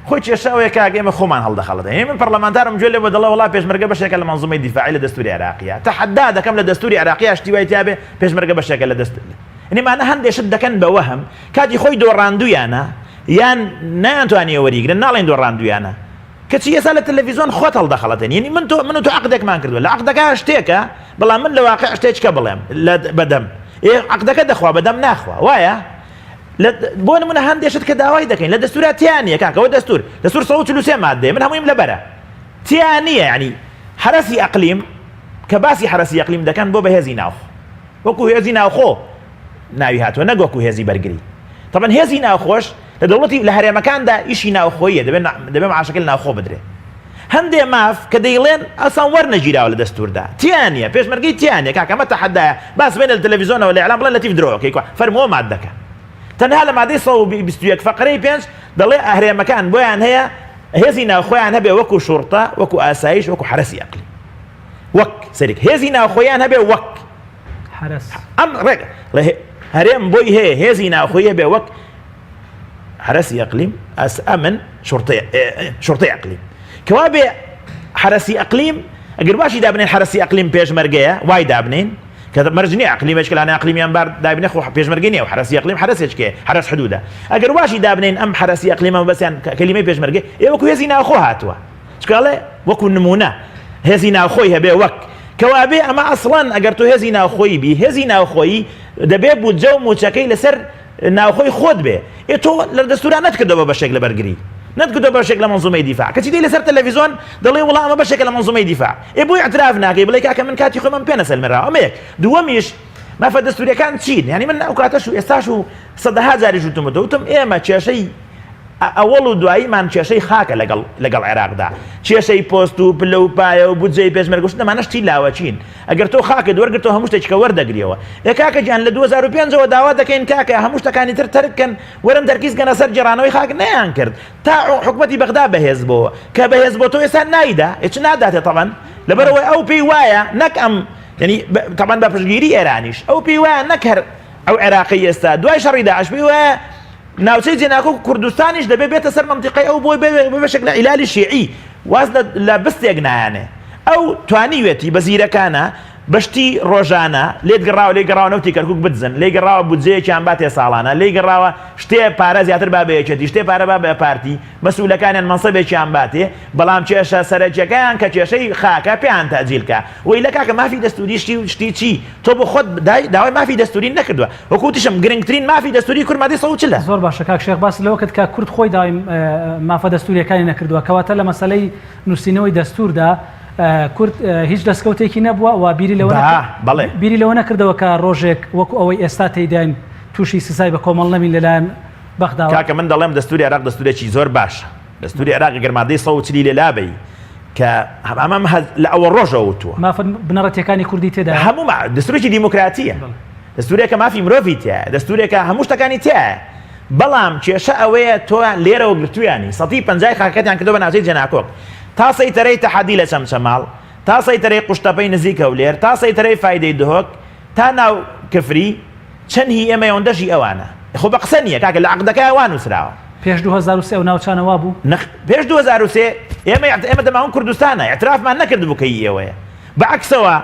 خۆی کێشە ئەوەیە کاک ئێمە خۆمان هەڵدەخەڵەتێنین یانی من پەڕلەمانتارم گوێ لێ بووە دەڵێ وەڵا پێشمەرگە بەشێکە لە مەنزومەی دیفاعی لە دەستوری عێراقیا تەحەدا دەکەم لە دەستوری عێراقیا شتی وای تیابێ پێشمەرگە بەشێکە لە دەست یانی مانە هەندێ شت دەکەن بە وەهم کاتی خۆی دۆڕاندویانە یان نەیانتوانیوە وەریگرن ناڵێن دۆڕاندویانە کەچی ئێستا لە تەلەفیزۆن خۆت هەڵدەخەڵەتێنی یعنی من تۆ من و تۆ عەقدێکمان کردووە لە عەقدەکە شتێکە بەڵام من لە واقع شتێکە بڵێم لە بەدەم ئێ عەقدەکە دەخوا بەدەم ناخوا وایە بۆ نمونە هەندێک شت کە داوای دەکەین لە دەستورا تیا نییە کاکەوە دەستور دەستور 143 مادەیە من هەموویم لەبەرە تیا نییە یعنی حەرەسی ئەقلیم کە باسی حەرەسی ئەقلیم دەکەن بۆ بەهێزی ناوخۆ وەکو هێزی ناوخۆ ناوی هاتووە نەک وەکو هێزی بەرگری تەبەن هێزی ناوخۆش لە دەوڵەتی لە هەرێمەکاندا ئیشی ناوخۆییە دەبێت دەبێت معاشەکە لە ناوخۆ بدرێ هەندێ ماف کە دەیڵێن ئەسان وەرنەگیراوە لە دەستوردا تیا نییە پێشمەرگەی تیا نییە کاکە ئەمە تەحەدایە باس بێنە لە تەلەڤیزیۆنەوە لە ئیعلام بڵێن لەتیف درۆکەی کوا فەرمووە مادەکە تەنها لە مادەی 121 فەقرەی پێنج دەڵێ هەرێمەکان بۆیان هەیە هێزی ناوخۆیان هەبێ وەکو شوڕتە وەکو ئاسایش وەکو حەرەسی ئەقلی وەک سەریک هێزی ناوخۆیان هەبێ وەک حەرەس ئەم ڕێک هەرێم بۆی هەیە هێزی ناوخۆی هەبێ وەک حەرەسی ئەقلیم ئەس ئەمن شرطەی ئەقلیم کەوا بێ حەرەسی ئەقلیم ئەگەر باشی دابنێن حەرەسی ئەقلیم پێشمەرگەیە وای دابنین کە مەرج نییە ئەقلیمێک لانە ئەقلیمیان بار دابنێ خۆ پێشمەرگە نییە و حەرەسی ئەقلیم حەرەسێکێ حەرەس حدودە ئەگەر واشی دابنین ئەم حەرەسی ئەقلیمە بەسیان کەلیمەی پێشمەرگە ئێ وەکو هێزی ناوخۆ هاتووە چونکە ئەڵێ وەکو نمونە هێزی ناوخۆی هەبێ وەک کەوابێ ئەمە ئەسڵەن ئەگەر تۆ هێزی ناوخۆیی بی هێزی ناوخۆیی دەبێ بودجە و موچەکەی لەسەر ناوخۆی خۆت بێ ئێ تۆ لە دەستورا نەتکردەوە بە بەشێک لە بەرگری نەتکردەوە بەشێک لە مەنزومەی دیفاع کەچی دێی لەسەر تەلەڤیزۆن دەڵێ وڵا ئەمە بەشێکە لە مەنزومەی دیفاع ئێ بۆ اعتراف ناکەی بڵێ کاکە من کاتی خۆمم پێ نەسەلمێنراوە ئەمە یەک دووەمیش مافە دەستوریەکان چین یعنی من ئەو کاتەش و ئێستاش و سەدەها جاریش وتمەوە وتم ئێمە کێشەی ئەوەڵ و دواییمان کێشەی خاکە لەگەڵ لەگەڵ عێراقدا، کێشەی پۆست و پلە و پایە و بودجەی پێشمەرگە و شت ئەمانە شتی لاوەکین، ئەگەر تۆ خاکت وەرگرتەوە هەموو شتێکیکە وەردەگریەوە. ئێ کاکە گیان لە 2005 ەوە داوا دەکەین کاکە هەموو شتەکانی تر تەرک کەن وەرن تەرکیز کەنە سەر گێڕانەوەی خاک نەیان کرد تا حکومەتی بەغدا بەهێز بۆوە کە بەهێز بۆ تۆ ئێستا نایدا ئێ چ ناداتێ تەبەن لەبەرئەوەی ئەو پێی وایە نەک ئەم یعنی تەبەن بە پشتگیری ئێرانیش ئەو پێی وایە نەک هەر ئەو عێراقی ئێستا دوای شەڕی داعش پێی وایە ناوچەی جێناکۆک کوردستانیش دەبێ بێتە سەر مەنتیقەی ئەو بۆی بێ بەشێک لە عیلالی شیعی واز لە بستێک نایانێ ئەو توانیوێتی بە زیرەکانە. بە شتی ڕۆژانە لێت گەڕاوە لێی گەڕاوە نەوتی کەرکوک بدزن لێی گەڕاوە بودجەیەکیان باتێ ساڵانە لێی گەڕاوە شتێ پارە زیاتر با بە یەکێتی شتێ پارە با بە پارتی مەسئولەکانیان مەنسەبێکیان باتێ بەڵام کێشە سەرەکیەکەیان کە کێشەی خاکە پێیان تەئجیل کا وەی لە کاکە مافی دەستوری شتی و شتی چی تۆ بۆ خۆت داوای مافی دەستوری نەکردوە وەکو وتیشم گرنگترین مافی دەستوری کورد مادەی 140 ە. زۆر باشە کاک شێخ باست لەوە کرد کە کورد خۆی داوای مافە دەستوریەکانی نەکردوە کەواتە لە مەسەلەی نوسینەوەی دەستوردا کورد هیچ دەستکەوتێکی نەبووە و بیری لەوە بەڵێ بیری لەوە نەکردەوە کە ڕۆژێک وەکو ئەوەی ئێستا تێیداین تووشی سزای بە کۆمەڵ نەبین لەلایەن بەغداوە. کاکە من دەڵێم دەستوری عێراق دەستورێکی زۆر باشە دەستوری عێراق گەر مادەی 140 لێ لابەی کە ئەمەم لە ئەوە ڕۆژەوە وتووە مافە بنەڕەتیەکانی کوردی تێدا هەموو دەستورێکی دیموکراتیە دەستورێکە مافی مرۆڤی تیایە دەستورێکە هەموو شتەکانی تیایە بەڵام کێشە ئەوەیە تۆ لێرەوە گرتویانی سەتی پەنجای خاکەکەتیان کردوە بە ناوچەی جێناکۆک تا سەیتەرەی تەحەدی لە چەمچەماڵ تا سەیتەرەی قوشتەپەی نزیک هەولێر تا سەیتەرەی فایدەی دهۆک تا ناو کفری چەند هی ئێمەیە ئەوەندەش هی ئەوانە خۆ بە قسە نییە کاکە لە عەقدەکەیا وا نووسراوە. پێش 2003 ئەو ناوچانە وا بوو؟ نەخ پێش 2003 ئێمە ئێمە دەماون کوردستانە ئیعترافمان نەکردبوو کە هی ئێوەیە بە عەکسەوە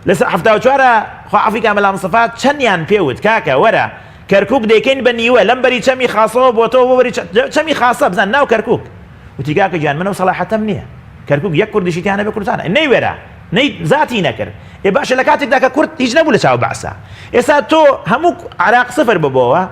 لە 74 خوا عەفوی کا مەلا مستەفا چەندیان پێ وت کاکە وەرە کەرکوک دەیکەین بە نیوە لەم بەری چەمی خاسەوە بۆ تۆ بۆ بەری چەمی خاسە بزان ناو کەرکوک وتی کاکە گیان من ئەو سەڵاحەتەم نییە کەرکوک یەک کوردیشی تیا نەبێ کوردستانە نەیوێرا نەی زاتی نەکرد ئێ باشە لە کاتێکدا کە کورد هیچ نەبوو لە چاو بەعسا ئێستا تۆ هەموو عراق سفر ببۆوە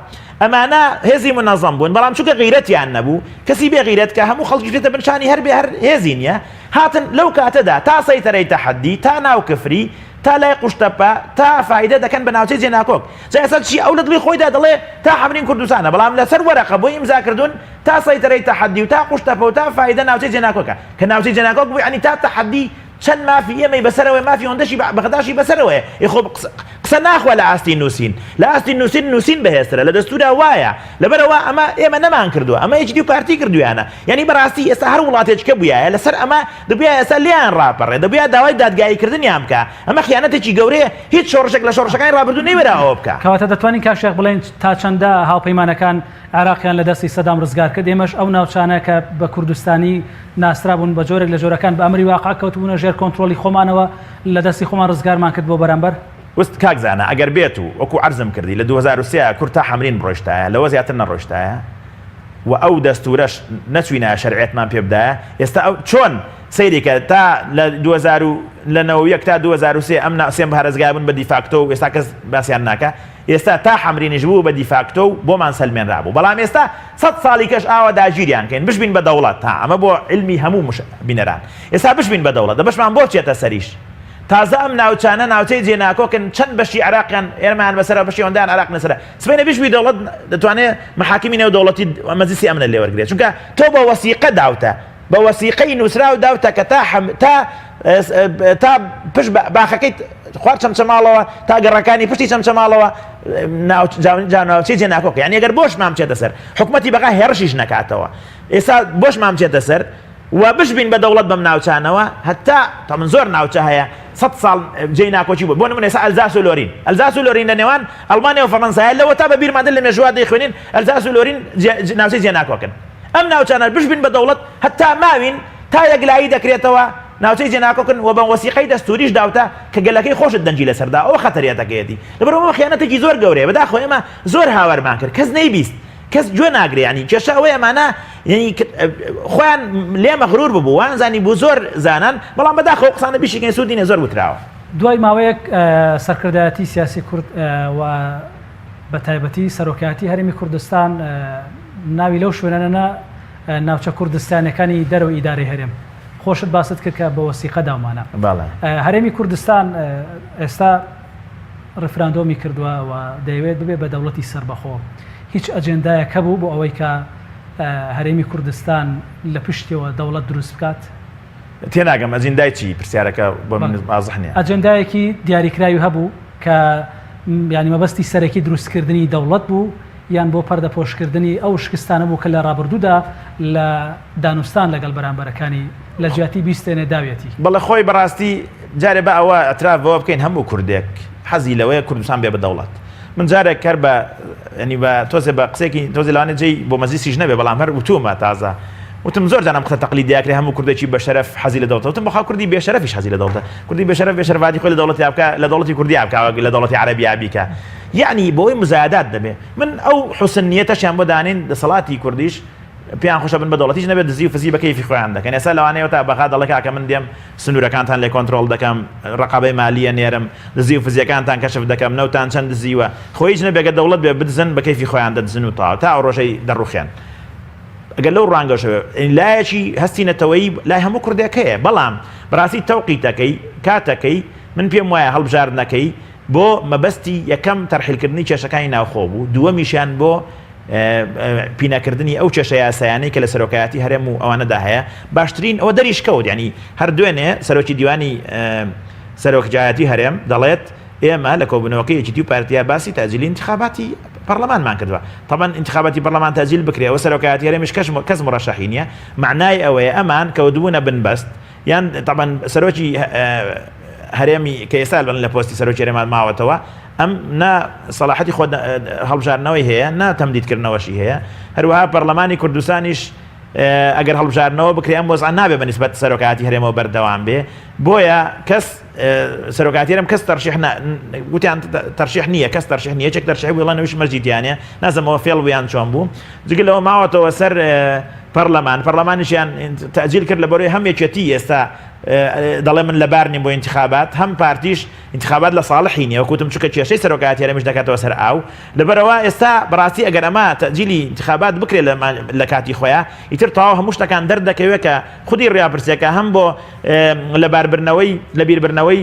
ئەمانە هێزی منەزەم بوون بەڵام چونکە غیرەتیان نەبوو کەسی بێ غیرەت کە هەموو خەڵکی بێتە بنشانی هەر بێ هەر هێزی نییە هاتن لەو کاتەدا تا سەیتەرەی تەحەدی تا ناو کفری تا لای قوشتەپە تا فایدە دەکەن بە ناوچەی جێناکۆک جا ئێستا چی ئەو لە دڵی خۆیدا دەڵێ تا حەمرین کوردستانە بەڵام لەسەر وەرەقە بۆی ئیمزا کردوون تا سەیتەرەی تەحەدی و تا قوشتەپە و تا فایدە ناوچەی جێناکۆکە کە ناوچەی جێناکۆک بوو یانی تا تەحەدی چەند مافی ئێمەی بەسەرەوەیە مافی ئەوەندەشی بەغداشی بەسەرەوەیە ئێ خۆ قسە ناخوا لە ئاستی نووسین لە ئاستی نووسین نووسین بەهێزترە لە دەستورا وایە لەبەرئەوە ئەمە ئێمە نەمان کردووە ئەمە یەکێتی و پارتی کردویانە یانی بەڕاستی ئێستا هەر وڵاتێک کە بویایە لەسەر ئەمە دەبویایە ئێستا لێیان ڕاپەڕێ دەبویا داوای دادگایی کردنیان بکا ئەمە خیانەتێکی گەورەیە هیچ شۆڕشێک لە شۆڕشەکانی ڕابردوو نەیوێرا ئەوە بکا. کەواتە دەتوانین کاک شێخ بڵێین تا چەندە هاوپەیمانەکان عێراقیان لە دەستی سەدام ڕزگار کرد ئێمەش ئەو ناوچانە کە بە کوردستانی ناسرابوون بە جۆرێک لە جۆرەکان بە ئەمری واقع کەوتبوونە ژێر کۆنترۆڵی خۆمانەوە لە دەستی خۆمان ڕزگارمان کرد بۆ بەرامبەر وست کاک زانا ئەگەر بێت و وەکو عەرزم کردی لە 2003 کورد تا حەمرین بڕۆیشتایە لەوە زیاتر نەڕۆیشتایە و ئەو دەستورەش نەچوینایە شەرعیەتمان پێ بدایە ئێستا ئەو چۆن سەیری کە تا لە 2000 و لە 91 تا 2003 ئەم نا سێ پارێزگایە بوون بە دیفاکتۆ و ئێستا کەس باسیان ناکا ئێستا تا حەمرینیش بوو بە دیفاکتۆ و بۆمان سەلمێنرابوو بەڵام ئێستا سەد ساڵی کەش ئاوا داگیریان کەین بشبین بە دەوڵەت ها ئەمە بۆ عیلمی هەموو مش بینەران ئێستا بشبین بە دەوڵەت دە بەشمان بۆ بچێتە سەریش تازە ئەم ناوچانە ناوچەی جێ ناکۆکن چەند بەشی عێراقیان ئێرمایان بەسەرە بەشی ئەوەندەیان عێراق لەسەرە سبەینێ بشبی دەوڵەت دەتوانێ محاکمی نێودەوڵەتی مەجلیسی ئەمنە لێ وەرگرێت چونکە تۆ بە وەسیقە داوتە بە وەسیقەی نووسراو داوتە کە تا حەم تا تا پشت باخەکەی خوار چەمچەماڵەوە تا گەڕەکانی پشتی چەمچەماڵەوە ناوچەی جێ ناکۆک یعنی ئەگەر بۆشمان بچێتە سەر حکومەتی بەغا هێڕشیش نەکاتەوە ئێستا بۆشمان بچێتە سەر و بشبین بە دەوڵەت بەم ناوچانەوە هەتا تا من زۆر ناوچە هەیە سە ساڵ جێی ناکۆکی بوو بۆ نمونە ئێستا ئەلزاس و لۆرین ئەلزاس و لۆرین لە نێوان ئەڵمانیا و فەڕەنسایە لەوە تا بە بیرمان دێت لە مێژووا دەیخوێنین ئەلزاس و لۆرین ناوچەی جێ ناکۆکن ئەم ناوچانە بشبین بە دەوڵەت هەتا ماوین تا یەکلایی دەکرێتەوە ناوچەی جێناکۆکن و بە وەسیقەی دەستوریش داوتە کە گەلەکەی خۆشت دەنگی لەسەردا ئەوە خەتەریەتەکەیەتی لەبەرئەوە ئەمە خیانەتێکی زۆر گەورەیە بەداخەوە ئێمە زۆر هاوارمان کرد کەس نەیبیست کەس گوێ ناگرێ ینی کێشە ئەوەی ئەمانە ینی خۆیان لێ مەغرور ببوو وان زانی بوو زۆر زانان بەڵام بەداخەوە قسانە بیشیکەین سوودی نیە زۆر وتراوە. دوای ماوەیەک سەرکردایەتی سیاسی کورد و بە تایبەتی سەرۆکایەتی هەرێمی کوردستان ناوی لەو شوێنانە نا ناوچە کوردستانیەکانی دەرەوەی ئیدارەی هەرێم. خۆشت باست کرد کە بە وەسیقە داومانە. هەرێمی کوردستان ئێستا ڕیفراندۆمی کردووە و دەیەوێت ببێ بە دەوڵەتی سەربەخۆ. هیچ ئەجێندایەک هەبوو بۆ ئەوەی کە هەرێمی کوردستان لە پشتیەوە دەوڵەت دروست بکات؟ تێناگەم ئەجیندای چی؟ پرسیارەکە بۆ من وازح نییە. ئەجێندایەکی دیاریکراوی هەبوو کە یانی مەبەستی سەرەکی دروستکردنی دەوڵەت بوو یان بۆ پەردەپۆشکردنی ئەو شکستانە بوو کە لە ڕابردوودا لە دانوستان لەگەڵ بەرامبەرەکانی لە جیاتی بیستێنێ داویەتی؟ بەڵێ خۆی بەڕاستی جارێ با ئەوە ئیعتراف بەوە بکەین هەموو کوردێک حەزی لەوەیە کوردستان بێ بە دەوڵەت. من جارێک هەر بە یانی بە تۆزێ بە قسەیەکی تۆزێ لەوانەیە جێی بۆ مەجلیسیش نەبێ بەڵام هەر وتوومە تازە. وتم زۆر جار ئەم قسە تەقلیدی ئەکرێ هەموو کوردێکی بەشەرەف حەزی لە دەوڵەتە وتم بەخوا کوردی بێشەرەفیش حەزی لە دەوڵەتە کوردی بێشەرەف بێشەرەفاتی خۆی لە دەوڵەتیا بکا لە دەوڵەتی کوردیا بکا وەک لە دەوڵەتی عەرەبیا بیکا یەعنی بۆی مزایدات دەبێ من ئەو حوسن نیەتەشیان بۆ دانێین دەسەڵاتی کوردیش پێیان خۆشە بن بە دەوڵەتیش نەبێت دزی و فزی بە کەیفی خۆیان دەکەن ئێستا لەوانەیە تا بەغا دەڵێ کاکە من دێم سنوورەکانتان لێ کۆنترۆڵ دەکەم ڕقابەی مالیە نێرم دزی و فزیەکانتان کەشف دەکەم نەوتان چەند دزیوە خۆ هیچ نەبێ گەر دەوڵەت بێ بدزن بە کەیفی خۆیان دەدزن و تەواو تا ئەو ڕۆژەی دەڕوخێن ئەگەر لەو ڕوانگەشەوە لایەکی هەستی نەتەوەیی لای هەموو کوردێک هەیە بەڵام بەڕاستی تەوقیتەکەی کاتەکەی من پێم وایە هەڵبژاردنەکەی بۆ مەبەستی یەکەم تەرحیلکردنی کێشەکانی ناوخۆ بوو دووەمیشیان بۆ پینەکردنی ئەو کێشە یاسایانەی کە لە سەرۆکایەتی هەرێم و ئەوانەدا هەیە باشترین ئەوە دەریش کەوت ینی هەر دوێنێ سەرۆکی دیوانی سەرۆکجایەتی هەرێم دەڵێت ئێمە لە کۆبوونەوەکەی یەکیتی و پارتیا باسی تەئجیلی ئینتخاباتی پەڕلەمانمان کردوە. تەبعەن ئینتخاباتی پەڕلەمان تەئجیل بکرێ ئەوە سەرۆکایەتی هەرێمیش کەس کەس مورەشەحی نیە. مەعنای ئەوەیە ئەمان کەوتبوونە بنبەست یان تەبعەن سەرۆکی هەرێمی کە ئێستا لە پۆستی سەرۆکی هەرێمان ماوەتەوە ئەم نا سەڵاحەتی خۆ هەڵبژاردنەوەی هەیە نا تەمدیدکردنەوەشی هەیە. هەروەها پەڕلەمانی کوردستانیش ئەگەر هەڵبژاردنەوە بکرێ ئەم وەزعە نابێ بە نیسبەت سەرۆکایەتی هەرێمەوە بەردەوام بێ. بۆیە کەس سەرۆکایەتی هەرێم کەس تەرشیح نا وتیان تەرشیح نییە کەس تەرشیح نییە یەکێک تەرشیح بوو ئەڵێن ئەویش مەرجی تیانە نازم ئەوە فێڵ بوو یان چۆن بوو جگە لەوە ماوەتەوە سەر پەرلەمان پەرلەمانیشیان تەئجیل کرد لە بەرەی هەم یەکێتی ئێستا دەڵێ من لەبار نیم بۆ ئینتخابات هەم پارتیش ئینتخابات لە ساڵحی نییە وەکوتم چونکە کێشەی سەرۆکایەتی هەرێمیش دەکاتەوە سەر ئاو لەبەرەوە ئێستا بەڕاستی ئەگەر ئەمە تەئجیلی ئینتخابات بکرێت لە کاتی خۆیان ئیتر تەواو هەموو شتەکان دەردەکەوێت کە خودی ڕیاپرسیەکە هەم بۆ لەباربردنەوەی لەبیربردنەوەی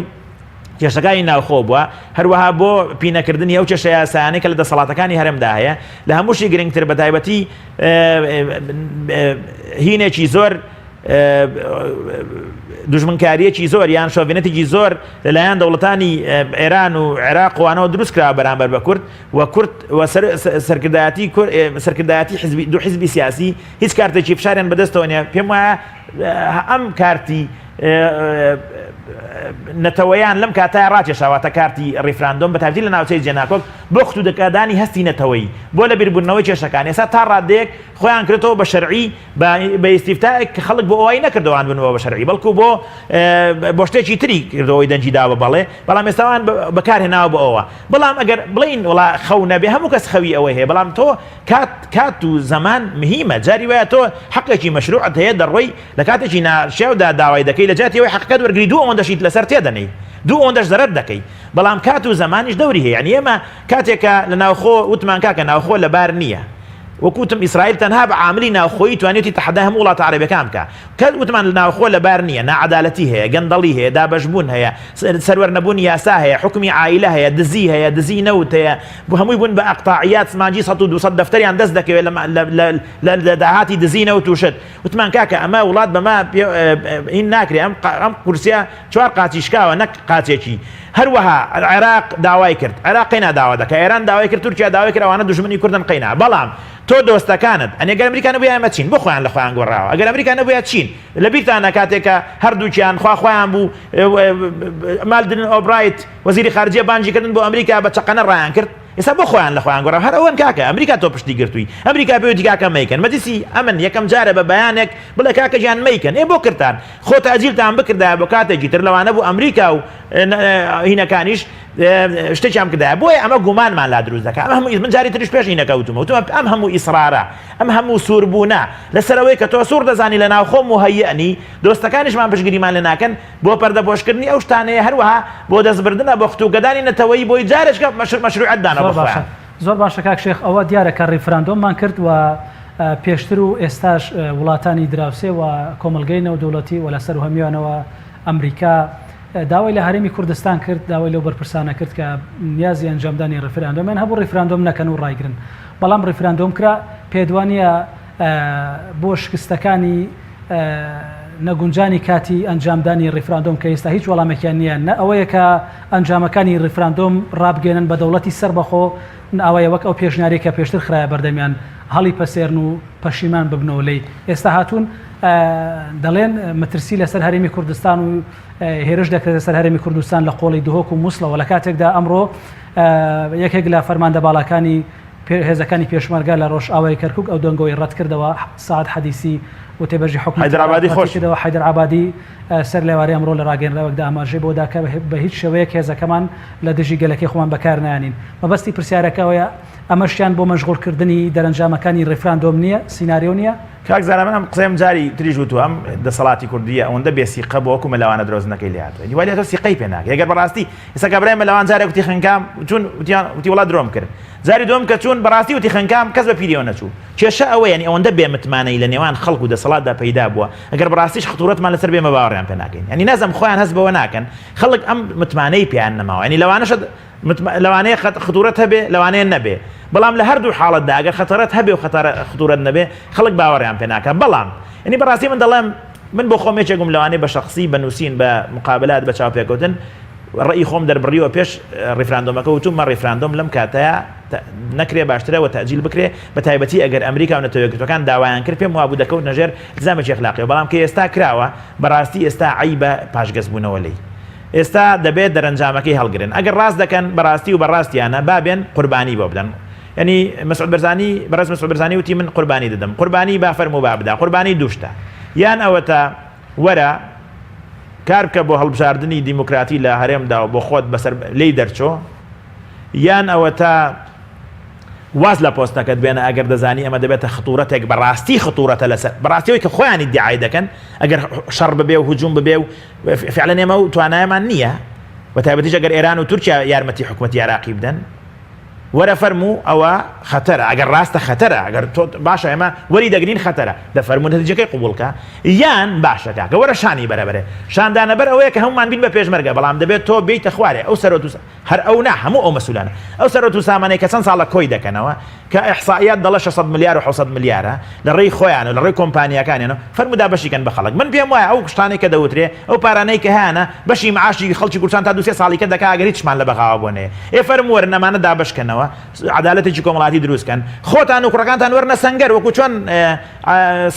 کێشەکانی ناوخۆ بووە هەروەها بۆ پینەکردنی ئەو کێشە یاسایانەی کە لە دەسەڵاتەکانی هەرێمدا هەیە لە هەمووشی گرنگتر بە تایبەتی هینێکی زۆر دوژمنکاریەکی زۆر یان شۆڤێنێتێکی زۆر لەلایەن دەوڵەتانی ئێران و عێراق وانەوە دروست کرا بەرامبەر بە کورد و کورد و سەرکردایەتی سەرکردایەتی حزبی دوو حزبی سیاسی هیچ کارتێکی فشاریان بەدەستەوە نیە پێم وایە ئەم کارتی نەتەوەیان لەم کاتای ڕاکێشا واتە کارتی ڕیفراندۆم بە تایبەتی لە ناوچەی جێناکۆک بۆ ختوودەکەدانی هەستی نەتەوەیی بۆ لە بیربوونەوەی کێشەکان ئێستا تا ڕادەیەک خۆیان کردەوە بە شەرعی بە ئیستیفتائێک کە خەڵک بۆ ئەوای نەکردەوان بنەوە بە شەرعی بەڵکو بۆ بۆ شتێکی تری کردەوەی دەنگی داوە بەڵێ بەڵام ئێستاوان بەکارهێناوە بۆ ئەوە بەڵام ئەگەر بڵین وڵا خەو نەبێ هەموو کەس خەوی ئەوەی هەیە بەڵام تۆ کات کات و زەمان مهیمە جاری وایە تۆ حەقێکی مەشروعت هەیە دەڕۆی لە کاتێکی ناشیاودا داوای دەکەی لە جیاتی ئەوەی حەقەکەت وەرگری دوو ئەوەندەشیت لەسەر تێدەنێی دوو ئەوەندەش زەرەر دەکەی بەڵام کات و زەمانیش دەوری هەیە یعنی ئێمە کاتێک کە لە ناوخۆ وتمان کاکە ناوخۆ لەبار نییە وەکو وتم ئیسرائیل تەنها بە عاملی ناوخۆیی توانیوتی تەحەدای هەموو وڵاتە عەرەبیەکان بکا کە وتمان لە ناوخۆ لەبار نییە، ناعەدالەتی هەیە، گەندەڵی هەیە، دابەشبوون هەیە، سەروەر نەبوونی یاسا هەیە، حوکمی عائیلە هەیە، دزی هەیە، دزی نەوت هەیە، هەمووی بوون بە ئەقتاعیات، مانگی سەد و دووسەد دەفتەریان دەست دەکەوێت لە داهاتی دزی نەوت و شت. وتمان کاکە ئەمە وڵات بەمە هین ناکرێ، ئەم ئەم کورسیە چوار قاچی شکاوە نەک قاچێکی. هەروەها عێراق داوای کرد، عێراق قەینا داوا دەکا، ئێران داوای کرد، تورکیا داوای کرد، ئەوانە دوژمنی کوردن قەینا. بەڵام تۆ دۆستەکانت ئەنی گەر ئەمریکا نەبوویایە ئێمە چین بۆ خۆیان لە خۆیان گۆڕاوە ئەگەر ئەمریکا نەبوویە چین لە بیرتانە کاتێک کە هەردووکیان خوا خۆیان بوو مادلین ئۆبرایت وەزیری خارجیە بانگی کردن بۆ ئەمریکا بە چەقەنە ڕایان کرد ئێستا بۆ خۆیان لە خۆیان گۆڕاوە هەر ئەوەن کاکە ئەمریکا تۆ پشتی گرتووی ئەمریکا پێوتی کاکە مەیکەن مەجلیسی ئەمن یەکەم جارە بە بەیانێک بڵێ کاکە گیان مەیکەن ئێ بۆ کردتان خۆ تاجیلتان بکردایە بۆ کاتێکی تر لەوانە بوو ئەمریکا و هینەکانیش شتێکیان بکردایە بۆیە ئەمە گومانمان لا دروست دەکات ئەم هەموو من جاری تریش پێش هینەکە وتومە وتومە ئەم هەموو ئیسرارە ئەم هەموو سووربوونە لەسەر ئەوەی کە تۆ سوور دەزانی لە ناوخۆ موهەیئ نی دۆستەکانیشمان پشتگیریمان لێ ناکەن بۆ پەردەپۆشکردنی ئەو شتانەیە هەروەها بۆ دەستبردنە بۆ ختووکەدانی نەتەوەیی بۆی جارێکە مەشروعیەت دانەوە بە خۆیان. زۆر باشە کاک شێخ ئەوە دیارە کە ڕیفراندۆممان کرد و پێشتر و ئێستاش وڵاتانی دراوسێ و کۆمەڵگەی نێودەوڵەتی و لەسەر هەمیانەوە ئەمریکا داوای لە هەرێمی کوردستان کرد، داوای لەو بەرپرسانە کرد کە نیازی ئەنجامدانی ڕیفراندۆمیان هەبوو ڕیفراندۆم نەکەن و ڕایگرن، بەڵام ڕیفراندۆم کرا، پێتوانییە بۆ شکستەکانی نەگونجانی کاتی ئەنجامدانی ڕیفراندۆم کە ئێستا هیچ وەڵامێکیان نییە، نە ئەوەیە کە ئەنجامەکانی ڕیفراندۆم ڕابگەیەنن بە دەوڵەتی سەربەخۆ، نە ئەوەیە وەک ئەو پێشنیارەی کە پێشتر خرایە بەردەمیان هەڵیپەسێرن و پەشیمان ببنەوە لێی. ئێستا هاتوون دەڵێن مەترسی لەسەر هەرێمی کوردستان و هێرش دەکرێتە سەر هەرێمی کوردستان لە قۆڵی دهۆک و موسڵەوە لە کاتێکدا ئەمڕۆ یەکێک لە فەرماندە باڵاکانی هێزەکانی پێشمەرگە لە ڕۆژئاوای کەرکک ئەو دەنگۆی ڕەتکردەوە سعد حەدیسی. وتەبێژی حکومەتی حەیدەر عێراق عەبادی ڕەتی خۆشی. کردەوە. حەیدەر عەبادی سەر لەوارەی ئەمڕۆ لە ڕاگەیەنراوێکدا ئاماژەی بەوە دا کە بە هیچ شێوەیەک هێزەکەمان لە دژی گەلەکەی خۆمان بەکار نایەنین. مەبەستی پرسیارەکە ئەوەیە ئەمەشیان بۆ مەشغوڵکردنی دەرەنجامەکانی ڕیفراندۆم نییە، سیناریۆ نییە؟ کاک زانا من ئەم قسەیەم جاری تریش وتوە ئەم دەسەڵاتی کوردیە ئەوەندە بێ سیقە بوە وەکو مەلەوانە درۆزنەکەی لێ هاتوە یعنی وای لێ هاتوە سیقەی پێ ناکەی ئەگەر بەڕاستی ئێستا کابرای مەلەوان جارێک وتی خنکام چون وتیان وتی وەڵا درۆم کرد جاری دووەم کە چوون بەڕاستی وتی خنکام کەس بە پیریەوە نەچوو کێشە ئەوەیە یعنی ئەوەندە بێ متمانەی لە نێوان خەڵک و دەسەڵاتدا پەیدا بووە ئەگەر بەڕاستیش خطورەتمان لەسەر بێ مە باوەڕیان پێ ناکەین یعنی نازم خۆیان هەست بەوە ناکەن خەڵک ئەم متمانەی پێیان نەماوە یعنی لەوانەشە لەوانەیە خطورەت هەبێ لەوانەیە نەبێ بەڵام لە هەردوو حاڵەتدا ئەگەر خەتەرەت هەبێ و خطورەت نەبێ خەڵک باوەڕیان پێ ناکا بەڵام یعنی بەڕاستی من دەڵێم من بۆ خۆم یەکێکم لەوانەیە بە شخصی بە نووسین بە مقابلات بە چاوپێکەوتن ڕێی خۆم دەربڕیوە پێش ڕیفراندۆمەکە وتومە ڕیفراندۆم لەم کاتەیە نەکرێ باشترە وە تەجیل بکرێ بە تایبەتی ئەگەر ئەمریکا و نەتەوە یەکگرتوەکان داوایان کرد پێم وابوو دەکەوتنە ژێر التزامێکی ئەخلاقیەوە بەڵام کە ئێستا کراوە بەڕاستی ئێستا عەیبە پاشگەزبوونەوە لێی ئێستا دەبێت دەرەنجامەکەی هەڵگرن ئەگەر ڕاست دەکەن بەڕاستی و بەڕاستیانە با بێن قوربانی بۆ بدەن یعنی مەسعود بەرزانی بەڕێز مەسعود بەرزانی وتی من قوربانی دەدەم قوربانی با فەرموو با بدا قوربانی دوو شتە یان ئەوەتا وەرە کار بکە بۆ هەڵبژاردنی دیموکراتی لە هەرێمدا و بۆ خۆت بەسەر لێی دەرچۆ یان ئەوەتا واز لە پۆستەکەت بێنە ئەگەر دەزانی ئەمە دەبێتە خطورەتێک بەڕاستی خطورەتە لەسەر بەڕاستیەوەی کە خۆیان ئیدعای دەکەن ئەگەر شەڕ ببێ و هجوم ببێ و فعلا ئێمە و توانایمان نییە بە تایبەتیش ئەگەر ئێران و تورکیا یارمەتی حکوومەتی عێراقی بدەن وەرە فەرموو ئەوە خەتەرە ئەگەر ڕاستە خەتەرە ئەگەر تۆ باشە ئێمە وەری دەگرین خەتەرە دە فەرموو نەتیجەکەی قبوڵکە یان باشە کاکە وەرە شانی بەرەبەرێ شاندانەبەر ئەوەیە کە هەمومان بین بە پێشمەرگە بەڵام دەبێت تۆ بیتە خوارێ ئەو سەرۆت هەر ئەو نا هەموو ئەو مەسولانە ئەو سەرۆت و سامانەی کە چەند ساڵە کۆی دەکەنەوە کە ئیحسائیات دەڵێ 600 ملیار و 700 ملیارە لە ڕێی خۆیان و لە ڕێی کۆمپانیاکانیانەوە فەرموو دابەشی کەن بە خەڵک من پێم وایە ئەو شتانەی کە دەوترێ ئەو پارانەی کە هەیانە بەشی معاشی خەڵکی کوردستان تا دوو سێ ساڵی کە دەکا ئەگەر هیچمان لە بەغاوە بۆ نەیە ئێ فەرموو وەرن ئەمانە دابەش کەنەوە عەدالەتێکی کۆمەڵاتی دروست کەن خۆتان و کوڕەکانتان وەرنە سەنگەر وەکو چۆن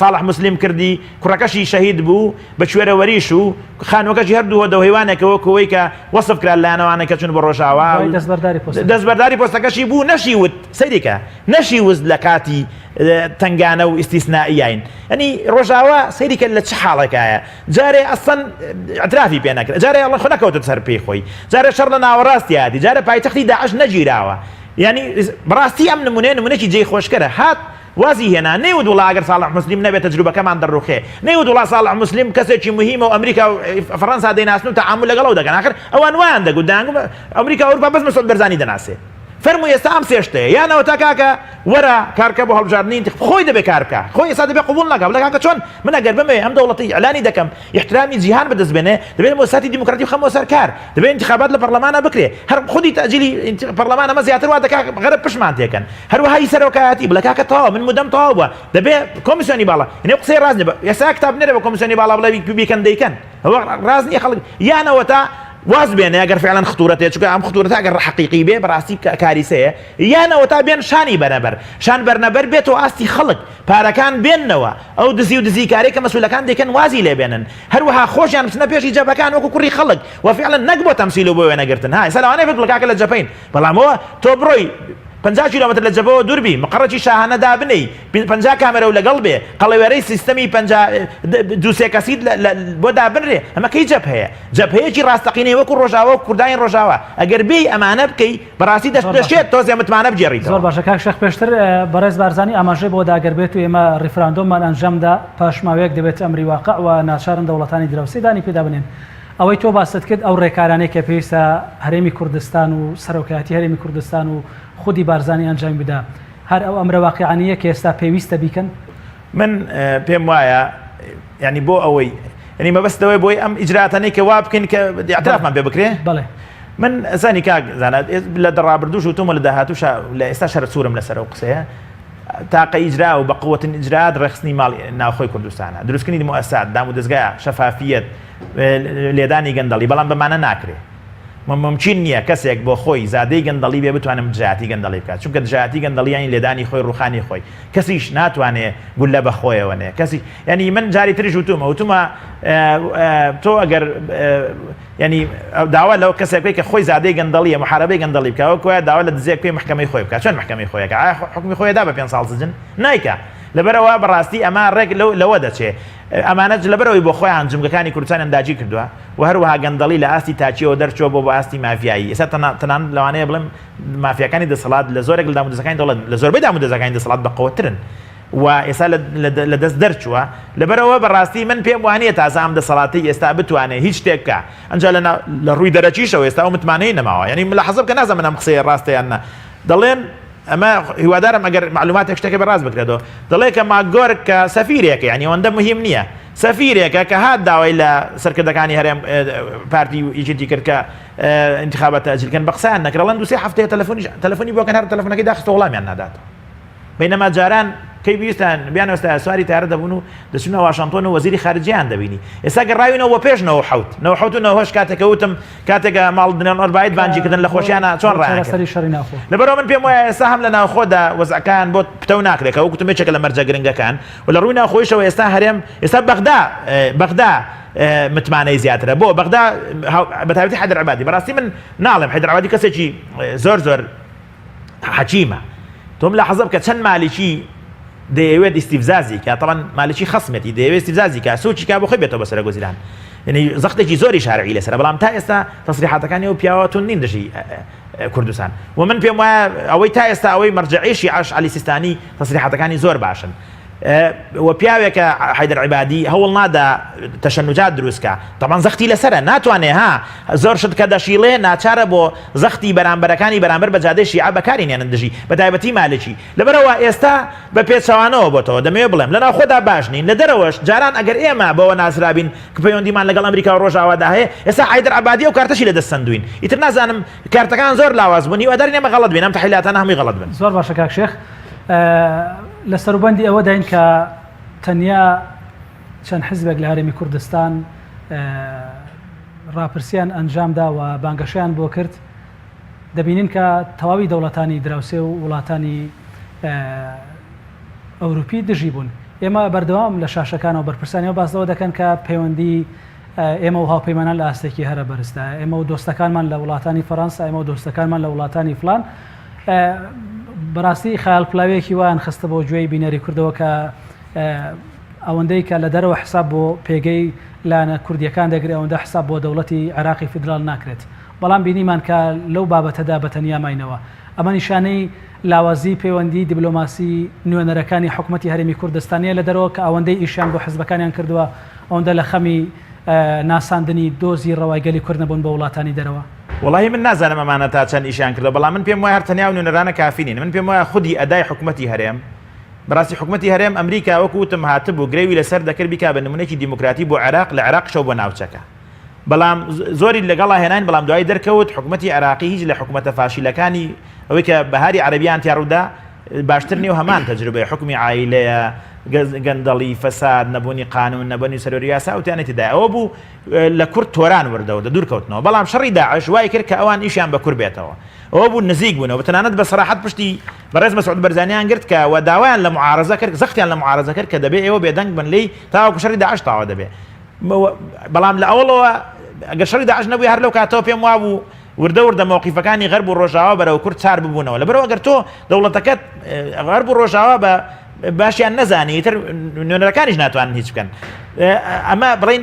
ساڵح موسلیم کردی کوڕەکەشی شەهید بوو بە کوێرەوەریش و خانووەکەشی هەردوو هۆدە و هەیوانێکە وەکو ئەوەی کە وەسف کرا لەلایەن ئەوانەی کە چوون بۆ ڕۆژاوا دوای دەستبەرداری پۆستەکەی. دەستبەرداری پۆستەکەشی بوو نەشی وت سەیری کە نەشی وت لە کاتی تەنگانە و ئیستیسنائیاین یعنی ڕۆژاوا سەیری کە لە چ حاڵێکایە جارێ ئەسڵەن ئیعترافی پێ نەکرا جارێ ئەڵێ خۆ نەکەوتە سەر پێی خۆی جارێ شەڕ لە ناوەڕاستیاتی جارێ پایتەختی داعش نەگیراوە یعنی بەڕاستی ئەم نمونەیە نمونەیەکی جێی خۆشکەرە هات وازی هێنا نەیوت وڵا ئەگەر ساڵح موسلیم نەبێت تەجروبەکەمان دەڕوخێ نەیوت وڵا ساڵح موسلیم کەسێکی موهیمە و ئەمریکا و فەڕەنسا دەیناسن و تەعامول لەگەڵ ئەو دەکەن ئاخر ئەوان وایان دەگوت دەیانگوت ئەمریکا و ئەوروپا بەس مەسعود بەرزانی دەناسێ فەرموو ئێستا ئەم سێ شتەیە یان ئەوەتا کاکە وەرە کارکە بۆ هەڵبژاردنی خۆی دەبێ کار بکا خۆی ئێستا دەبێ قبوڵ نەکا بڵێ کاکە چۆن من ئەگەر بمەوێ ئەم دەوڵەتەی ئیعلانی دەکەم ئیحترامی جیهان بەدەست بێنێ دەبێت موسساتی دیموکراتی بخەمەوە سەر کار دەبێت انتخابات لە پەرلەمانە بکرێ هەر خودی تەئجیلی پەرلەمان ئەمە زیاتر وا دەکا غەرب پشمان تێکەن هەروەها هی سەرۆکایەتی بڵێ کاکە تەواو من مدەم تەواو بووە دەبێ کۆمیسیۆنی باڵا یعنی ئەو قسەی ڕاست نیە ئێستا کتاب نەرێ بە کۆمیسیۆنی باڵا بڵێ بیکەن دەیکەن ئەوە ڕاست نیە خەڵک یان ئەوەتا واز بێنێ ئەگەر فعلا خطورەتێ چونکە ئەم خطورەتە ئەگەر حەقیقی بێ بەڕاستی کاریسەیە یان ئەوەتا بێن شانی بەرەبەر شان بەرنەبەر بێتەوە ئاستی خەڵک پارەکان بێننەوە ئەو دزی و دزیکارەی کە مەسولەکان دەیکەن وازی لێ بێنن هەروەها خۆشیان بچنە پێشی جەبهەکان وەکو کوڕی خەڵک و فعلا نەک بۆ تەمسیل و بۆ وێنەگرتن ها ئێستا لەوانەیە بێت بڵێ کاکە لە جەبهەین بەڵام ئەوە تۆ بڕۆی 50 کیلۆمەتر لە جەبهەوە دوور بی مقەڕێکی شاهانە دابنێی 50 کامێرەو لەگەڵ بێ قەڵەوێرەی سیستەمی 50 دوو سێ کەسیت بۆ دابنرێ ئەمە کەی جەبهەیە جەبهەیەکی ڕاستەقینەی وەکو ڕۆژاوا و کوردانی ڕۆژاوا ئەگەر بێی ئەمانە بکەی بەڕاستی دەست زۆر باشە. دەشێت تۆزێ متمانە بگێڕیتەوە. زۆر باشە کاک شێخ پێشتر بەڕێز بارزانی ئاماژەی بەوە دا گەر بێتو ئێمە ڕیفراندۆممان ئەنجام دا پاش ماوەیەک دەبێتە ئەمری واقع و ناچارن دەوڵەتانی دراوسێ دانی پێدا بنێن ئەوەی تۆ باست کرد ئەو ڕێکارانەی کە پێویستە هەرێمی کوردستان و سەرۆکایەتی هەرێمی کوردستان و خودی بارزانی ئەنجامی بدا هەر ئەو ئەمرە واقیعانەیە کە ئێستا پێویستە بیکەن؟ من پێم وایە یعنی بۆ ئەوەی یعنی مەبەست لەوەی بۆی ئەم ئیجراتانەی کە وا بکەین کە اعترافمان پێ بکرێ بەڵێ من زانی کاک زانا لە دەڕابردووش وتومە لە داهاتووشە لە ئێستا شەرە سوورم لەسەر ئەو قسەیە تاقە ئیجرا و بە قوتن ئیجرات ڕێخستنی ماڵ ناوخۆی کوردستانە دروستکردنی موئەسسات دام و دەزگا شەفافیەت لێدانی گەندەڵی بەڵام بەمانە ناکرێ مومکین نییە کەسێک بۆ خۆی زادەی گەندەڵی بێ بتوانم دژایەتی گەندەڵی بکات چونکە دژایەتی گەندەڵی یانی لێدانی خۆی ڕوخانی خۆی کەسیش ناتوانێ گوللە بە خۆیەوە نێ کەسی یعنی من جاری تریش وتومە وتومە تۆ ئەگەر یعنی داوا لەو کەسێک بکەی کە خۆی زادەی گەندەڵیە محاربەی گەندەڵی بکە وەک وایە داوا لە دزێک بکەی محکەمەی خۆی بکات چۆن محکەمەی خۆیەکە ئایا حکومی خۆی دا بە پێنج ساڵ سجن نایکا. لەبەرئەوە بەڕاستی ئەمە ڕێک لەوە دەچێ ئەمانە لەبەرئەوەی بۆ خۆیان جومگەکانی کوردستانیان داگیر کردووە و هەروەها گەندەڵی لە ئاستی تاکیەوە دەرچووە بۆ بۆ ئاستی مافیایی ئێستا تەنانەت لەوانەیە بڵێم مافیاکانی دەسەڵات لە زۆرێک لە دامودەزگاکانی دەوڵەت لە زۆربەی دامودەزگاکانی دەسەڵات بەقوەترن و ئێستا لە دەست دەرچووە لەبەرئەوە بەڕاستی من پێم وانییە تازە ئەم دەسەڵاتەی ئێستا بتوانێ هیچ شتێک بکا ئەنجا لە ڕووی دەرەکیشەوە ئێستا ئەو متمانەی نەماوە یعنی ملاحەزە بکە نازانم من ئەم قسەیە ڕاستە یان نا دەڵێن ئەمە هیوادارم ئەگەر معلوماتێک شتێکە بە ڕاست بکرێتەوە دەڵێ کە ماگۆرک کە سەفیرێکە یعنی ئەوەندە مهم نییە سەفیرێکە کە هات داوای لە سەرکردەکانی هەرێم پارتی و یەکێتی کرد کە انتخابات تەئجیل کەن بە قسەیان نەکرد ئەڵێن دوو سێ هەفتەیە تەلەفۆنیش تەلەفۆنی بۆ کەن هەر تەلەفۆنەکەی داخستە وەڵامیان ناداتەوە بەینەما جاران کەی بیستان بیانوێستایە سواری تارە دەبوون و دەچونە واشنتۆن و وەزیری خارجیان دەبینی ئێستا گەڕاوینەوە بۆ پێش 97 97 و 98 کاتێک کە وتم کاتێک ماڵ دنێن ئۆربایت بانگی کردن لە خۆشیانە چۆن ڕایان سەری شەڕی ناوخۆ لەبەرەوە من پێم وایە ئێستا هەم لە ناوخۆدا وەزعەکان بۆ پتەو ناکرێت کە وەکو وتم یەکێکە لە مەرجە گرنگەکان و لە ڕووی ناوخۆیشەوە ئێستا هەرێم ئێستا بەغدا بەغدا متمانەی زیاترە بۆ بەغدا بە تایبەتی حەیدەر عەبادی بەڕاستی من ناڵێم حەیدەر عەبادی کەسێکی زۆر زۆر حەکیمە تۆ ملاحەزە بکە چەند مالکی دەیەوێت ئیستیفزازی کە تەڵەن مالکی خەسمێتی دەیەوێت ئیستیفزازی کە سوچی کا بۆ خۆی بێتەوە بە سەرۆک وەزیران یعنی زەختێکی زۆری شارعی لەسەرە بەڵام تا ئێستا تەسریحاتەکانی ئەو پیاوە توند نین دژی کوردستان و من پێم وایە ئەوەی تا ئێستا ئەوەی مەرجەعی شیعەش عەلی سیستانی تەسریحاتەکانی زۆر باشن و پیاوێکە حەیدەر عیبادی هەوڵ نادا تەشەنوجات دروست کا تەبعەن زەختی لەسەرە ناتوانێ ها زۆر شت کە دەشیڵێ ناچارە بۆ زەختی بەرامبەرەکانی بەرامبەر بە جادەی شیعە بەکاری نێنن دژی بە تایبەتی مالکی لەبەرئەوە ئێستا بە پێچەوانەوە بۆتەوە دەمەوێ بڵێم لە ناوخۆدا باش نین لە دەرەوەش جاران ئەگەر ئێمە بەوە ناسرابین کە پەیوەندیمان لەگەڵ ئەمریکا و ڕۆژاوادا هەیە ئێستا حەیدەر عەبادی ئەو کارتەشی لەدەست سەندوین ئیتر نازانم کارتەکان زۆر لاواز بوون هیوادارین ئێمە غەڵەت بین ئەم تەحلیلاتانە هەمووی غەڵەت بن. زۆر باشە کاک شێخ لە سەروبەندی ئەوەداین کە تەنیا چەند حزبێک لە هەرێمی کوردستان ڕاپرسیان ئەنجامدا و بانگەشەیان بۆ کرد، دەبینین کە تەواوی دەوڵەتانی دراوسێ و وڵاتانی ئەوروپی دژی بوون. ئێمە بەردەوام لە شاشەکانەوە بەرپرسانی ئەوە باس لەوە دەکەن کە پەیوەندی ئێمە و هاوپەیمانان لە ئاستێکی هەرە بەرزدایە، ئێمە و دۆستەکانمان لە وڵاتانی فەرەنسا، ئێمە و دۆستەکانمان لە وڵاتانی فڵان. بەڕاستی خەیاڵ پلاویەکی وایان خستە بۆ گوێی بینەری کوردەوە کە ئەوەندەی کە لە دەرەوە حساب بۆ پێگەی لایەنە کوردیەکان دەگرێت ئەوەندە حساب بۆ دەوڵەتی عێراقی فیدراڵ ناکرێت بەڵام بینیمان کە لەو بابەتەدا بە تەنیا ماینەوە ئەمە نیشانەی لاوازی پەیوەندی دیبلۆماسی نوێنەرەکانی حکومەتی هەرێمی کوردستانیە لە دەرەوە کە ئەوەندەی ئیشیان بۆ حزبەکانیان کردووە ئەوەندە لە خەمی ناساندنی دۆزی ڕەوای گەلی کورد نەبوون بۆ وڵاتانی دەرەوە. وەڵاهی من نازانم ئەمانە تا چەند ئیشیان کردوە بەڵام من پێم وایە هەر تەنیا ئەو نوێنەرانە کافی نین من پێم وایە خودی ئەدای حکومەتی هەرێم بەڕاستی حکومەتی هەرێم ئەمریکا وەکو وتم هاتبوو گرەوی لەسەر دەکرد بیکا بە نمونەیەکی دیموکراتی بۆ عێراق لە عێراقیشەوە بۆ ناوچەکە بەڵام زۆری لەگەڵا هێناین بەڵام دوایی دەرکەوت حکومەتی عێراقی هیچ لە حکومەتە فاشیلەکانی ئەوەی کە بەهاری عەرەبیان تیا ڕوودا باشتر نیە و هەمان تەجروبەیە حوکمی عایلەیە گەندەڵی فەساد نەبوونی قانون نەبوونی سەروەری یاسا ئەو تیانەی تێدایە ئەوە بوو لە کورد تۆران وردە وردە دوور کەوتنەوە بەڵام شەڕی داعش وای کرد کە ئەوان ئیشیان بە کورد بێتەوە ئەوە بوو نزیک بوونەوە تەنانەت بە سەراحەت پشتی بەڕێز مەسعود بەرزانیان گرت کە و داوایان لە معارەزە کرد زەختیان لە معارەزە کرد کە دەبێ ئێوە بێدەنگ بن لێی تاوەکو شەڕی داعش تەواو دەبێ بەڵام لە ئەوڵەوە ئەگەر شەڕی داعش نەبووی هەر لەو کاتەوە پێم وابوو وردە وردە مەوقیفەکانی غەرب و ڕۆژاوا بەرەو کورد چار ببوونەوە لەبەرئەوە ئەگەر تۆ دەوڵەتەکەت غەرب و ڕۆژاوا بە باشیان نەزانی ئیتر نوێنەرەکانیش ناتوانن هیچ بکەن ئەمە بڵین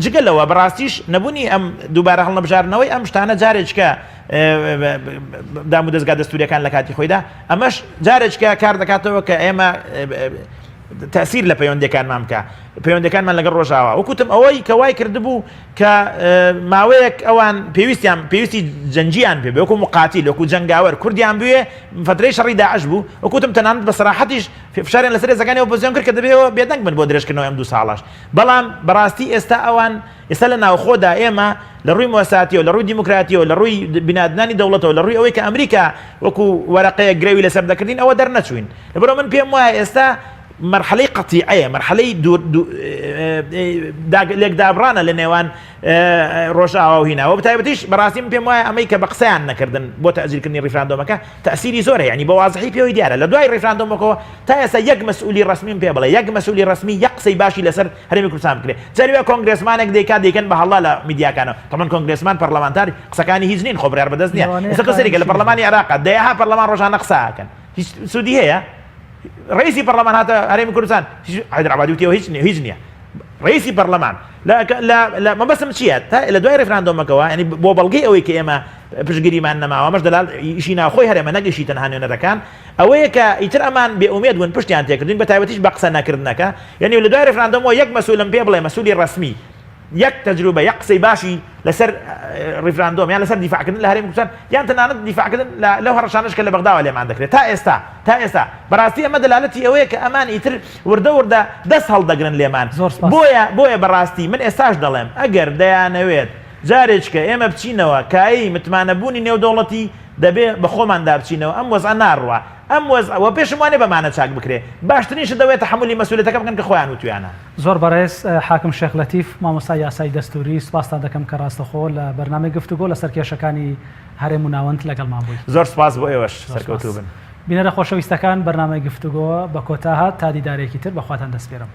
جگە لەوە بەڕاستیش نەبوونی ئەم دووبارە هەڵنەبژاردنەوەی ئەم شتانە جارێککە دام و دەستگا دەستوریەکان لە کاتی خۆیدا ئەمەش جارێککە کار دەکاتەوە کە ئێمە تەئسیر لە پەیوەندیەکانمان بکا پەیوەندەکانمان لەگەڵ ڕۆژاوا وەکوتم ئەوەی کە وای کردبوو کە ماوەیەک ئەوان پێویستیان پێویستی جەنگیان پێ وەکو مقاتیل وەکو جەنگاوەر کوردیان بوێ فترەی شەڕی داعش بوو وەکوتم تەنانەت بە سەراحەتیش فشاریان لەسەر هێزەکانی ئۆپۆزیسیۆن کرد کە دەبێەوە بێدەنگ بن بۆ درێژکردنەوەی ئەم دوو ساڵەش بەڵام بەڕاستی ئێستا ئەوان ئێستا لە ناوخۆدا ئێمە لە ڕووی مۆساتیەوە لە ڕووی دیموکراتیەوە لە ڕووی بینادنانی دەوڵەتەوە لە ڕووی ئەوەی کە ئەمریکا وەکو وەرەقەیەک گرەوی لەسەر دەکردین ئەوە دەرنەچووین لەبەرئەوە من پێم وایە ئێستا مەرحەلەی قەتیعەیە، مەرحەلەی دوور لێکدابڕانە لە نێوان ڕۆژئاوا و هینا و بەتایبەتیش بەڕاستی من پێم وایە ئەمەی کە بە قسەیان نەکردن بۆ تەئجیلکردنی ڕیفراندۆمەکە تەئسیری زۆر هەیە یانی بە وازحی پێوەی دیارە لە دوای ڕیفراندۆمەکەوە تا ئێستا یەک مەسئولی ڕەسمیم پێ بڵێ یەک مەسئولی ڕەسمی یەک قسەی باشی لەسەر هەرێمی کوردستان بکرێ جاری وایە کۆنگرێسمانێک دەیکات دەیکەن بە هەڵا لە میدیاکانەوە تەمەن کۆنگرێسمان پەرلەمانتار قسەکانی هیچ نین خۆ بڕیار بەدەست نییە لەوانەیە ئێستا تۆ سەیری کە لە خائین پەرلەمانی عێراق دەیەها پەرلەمان ڕۆژانە قسە ئەکەن هیچ سوودی هەیە؟ ڕئیسی پەرلەمان هاتە هەرێمی کوردستان حەیدەر عەبادی وتی هیچ نییە هیچ نییە ڕئیسی پەرلەمان لە مەبەستم چییە تا لە دوای ڕیفراندۆمەکەوە ینی بۆ بەڵگەی ئەوەی کە ئێمە پشگیریمان نەماوە مەش دەلال ئیشی ناوخۆی هەرێمە نەک ئیشی تەنها نوێنەرەکان ئەوەیە کە ئیتر ئەمان بێ ئومێد بوون پشتیان تێکردین بە تایبەتیش بە قسە نەکردنەکە یعنی لە دوای ڕیفراندۆمەوە یەک مەسولم پێ بڵێ مەسولی ڕەسمی یەک تەجروبە یەک قسەی باشی لەسەر ڕیفراندۆم یان لەسەر دیفاعکردن لە هەرێمی کوردستان یان تەنانەت دیفاعکردن لەو هەڕەشانەش کە لە بەغداوە لێمان دەکرێت تا ئێستا تا ئێستا بەڕاستی ئەمە دەلالەتی ئەوەیە کە ئەمان ئیتر وردە وردە دەست هەڵدەگرن لێمان زۆر سپاس. بۆیە بۆیە بەڕاستی من ئێستاش دەڵێم ئەگەر دەیانەوێت جارێکە ئێمە بچینەوە کایەی متمانەبوونی نێودەوڵەتی دەبێ بە خۆماندا بچینەوە ئەم وەزعە ناڕوا ئەم وەزعە وە پێشم وانیە بەمانە چاک بکرێ باشترین شت ئەوەیە تەحەمولی مەسئولیەتەکە بکەن کە خۆیان وتویانە. زۆر بەڕێز حاکم شێخ لەتیف مامۆستای یاسای دەستوری سوپاستان دەکەم کە ڕاستەخۆ لە بەرنامەی گفتوگۆ لەسەر کێشەکانی هەرێم و ناوەند لەگەڵمان بووی. زۆر سوپاس بۆ ئێوەش زۆر سوپاس. سەرکەوتوو بن. بینەرە خۆشەویستەکان بەرنامەی گفتوگۆ بە کۆتا هات تا دیدارێکی تر بە خواتان دەسپێرم.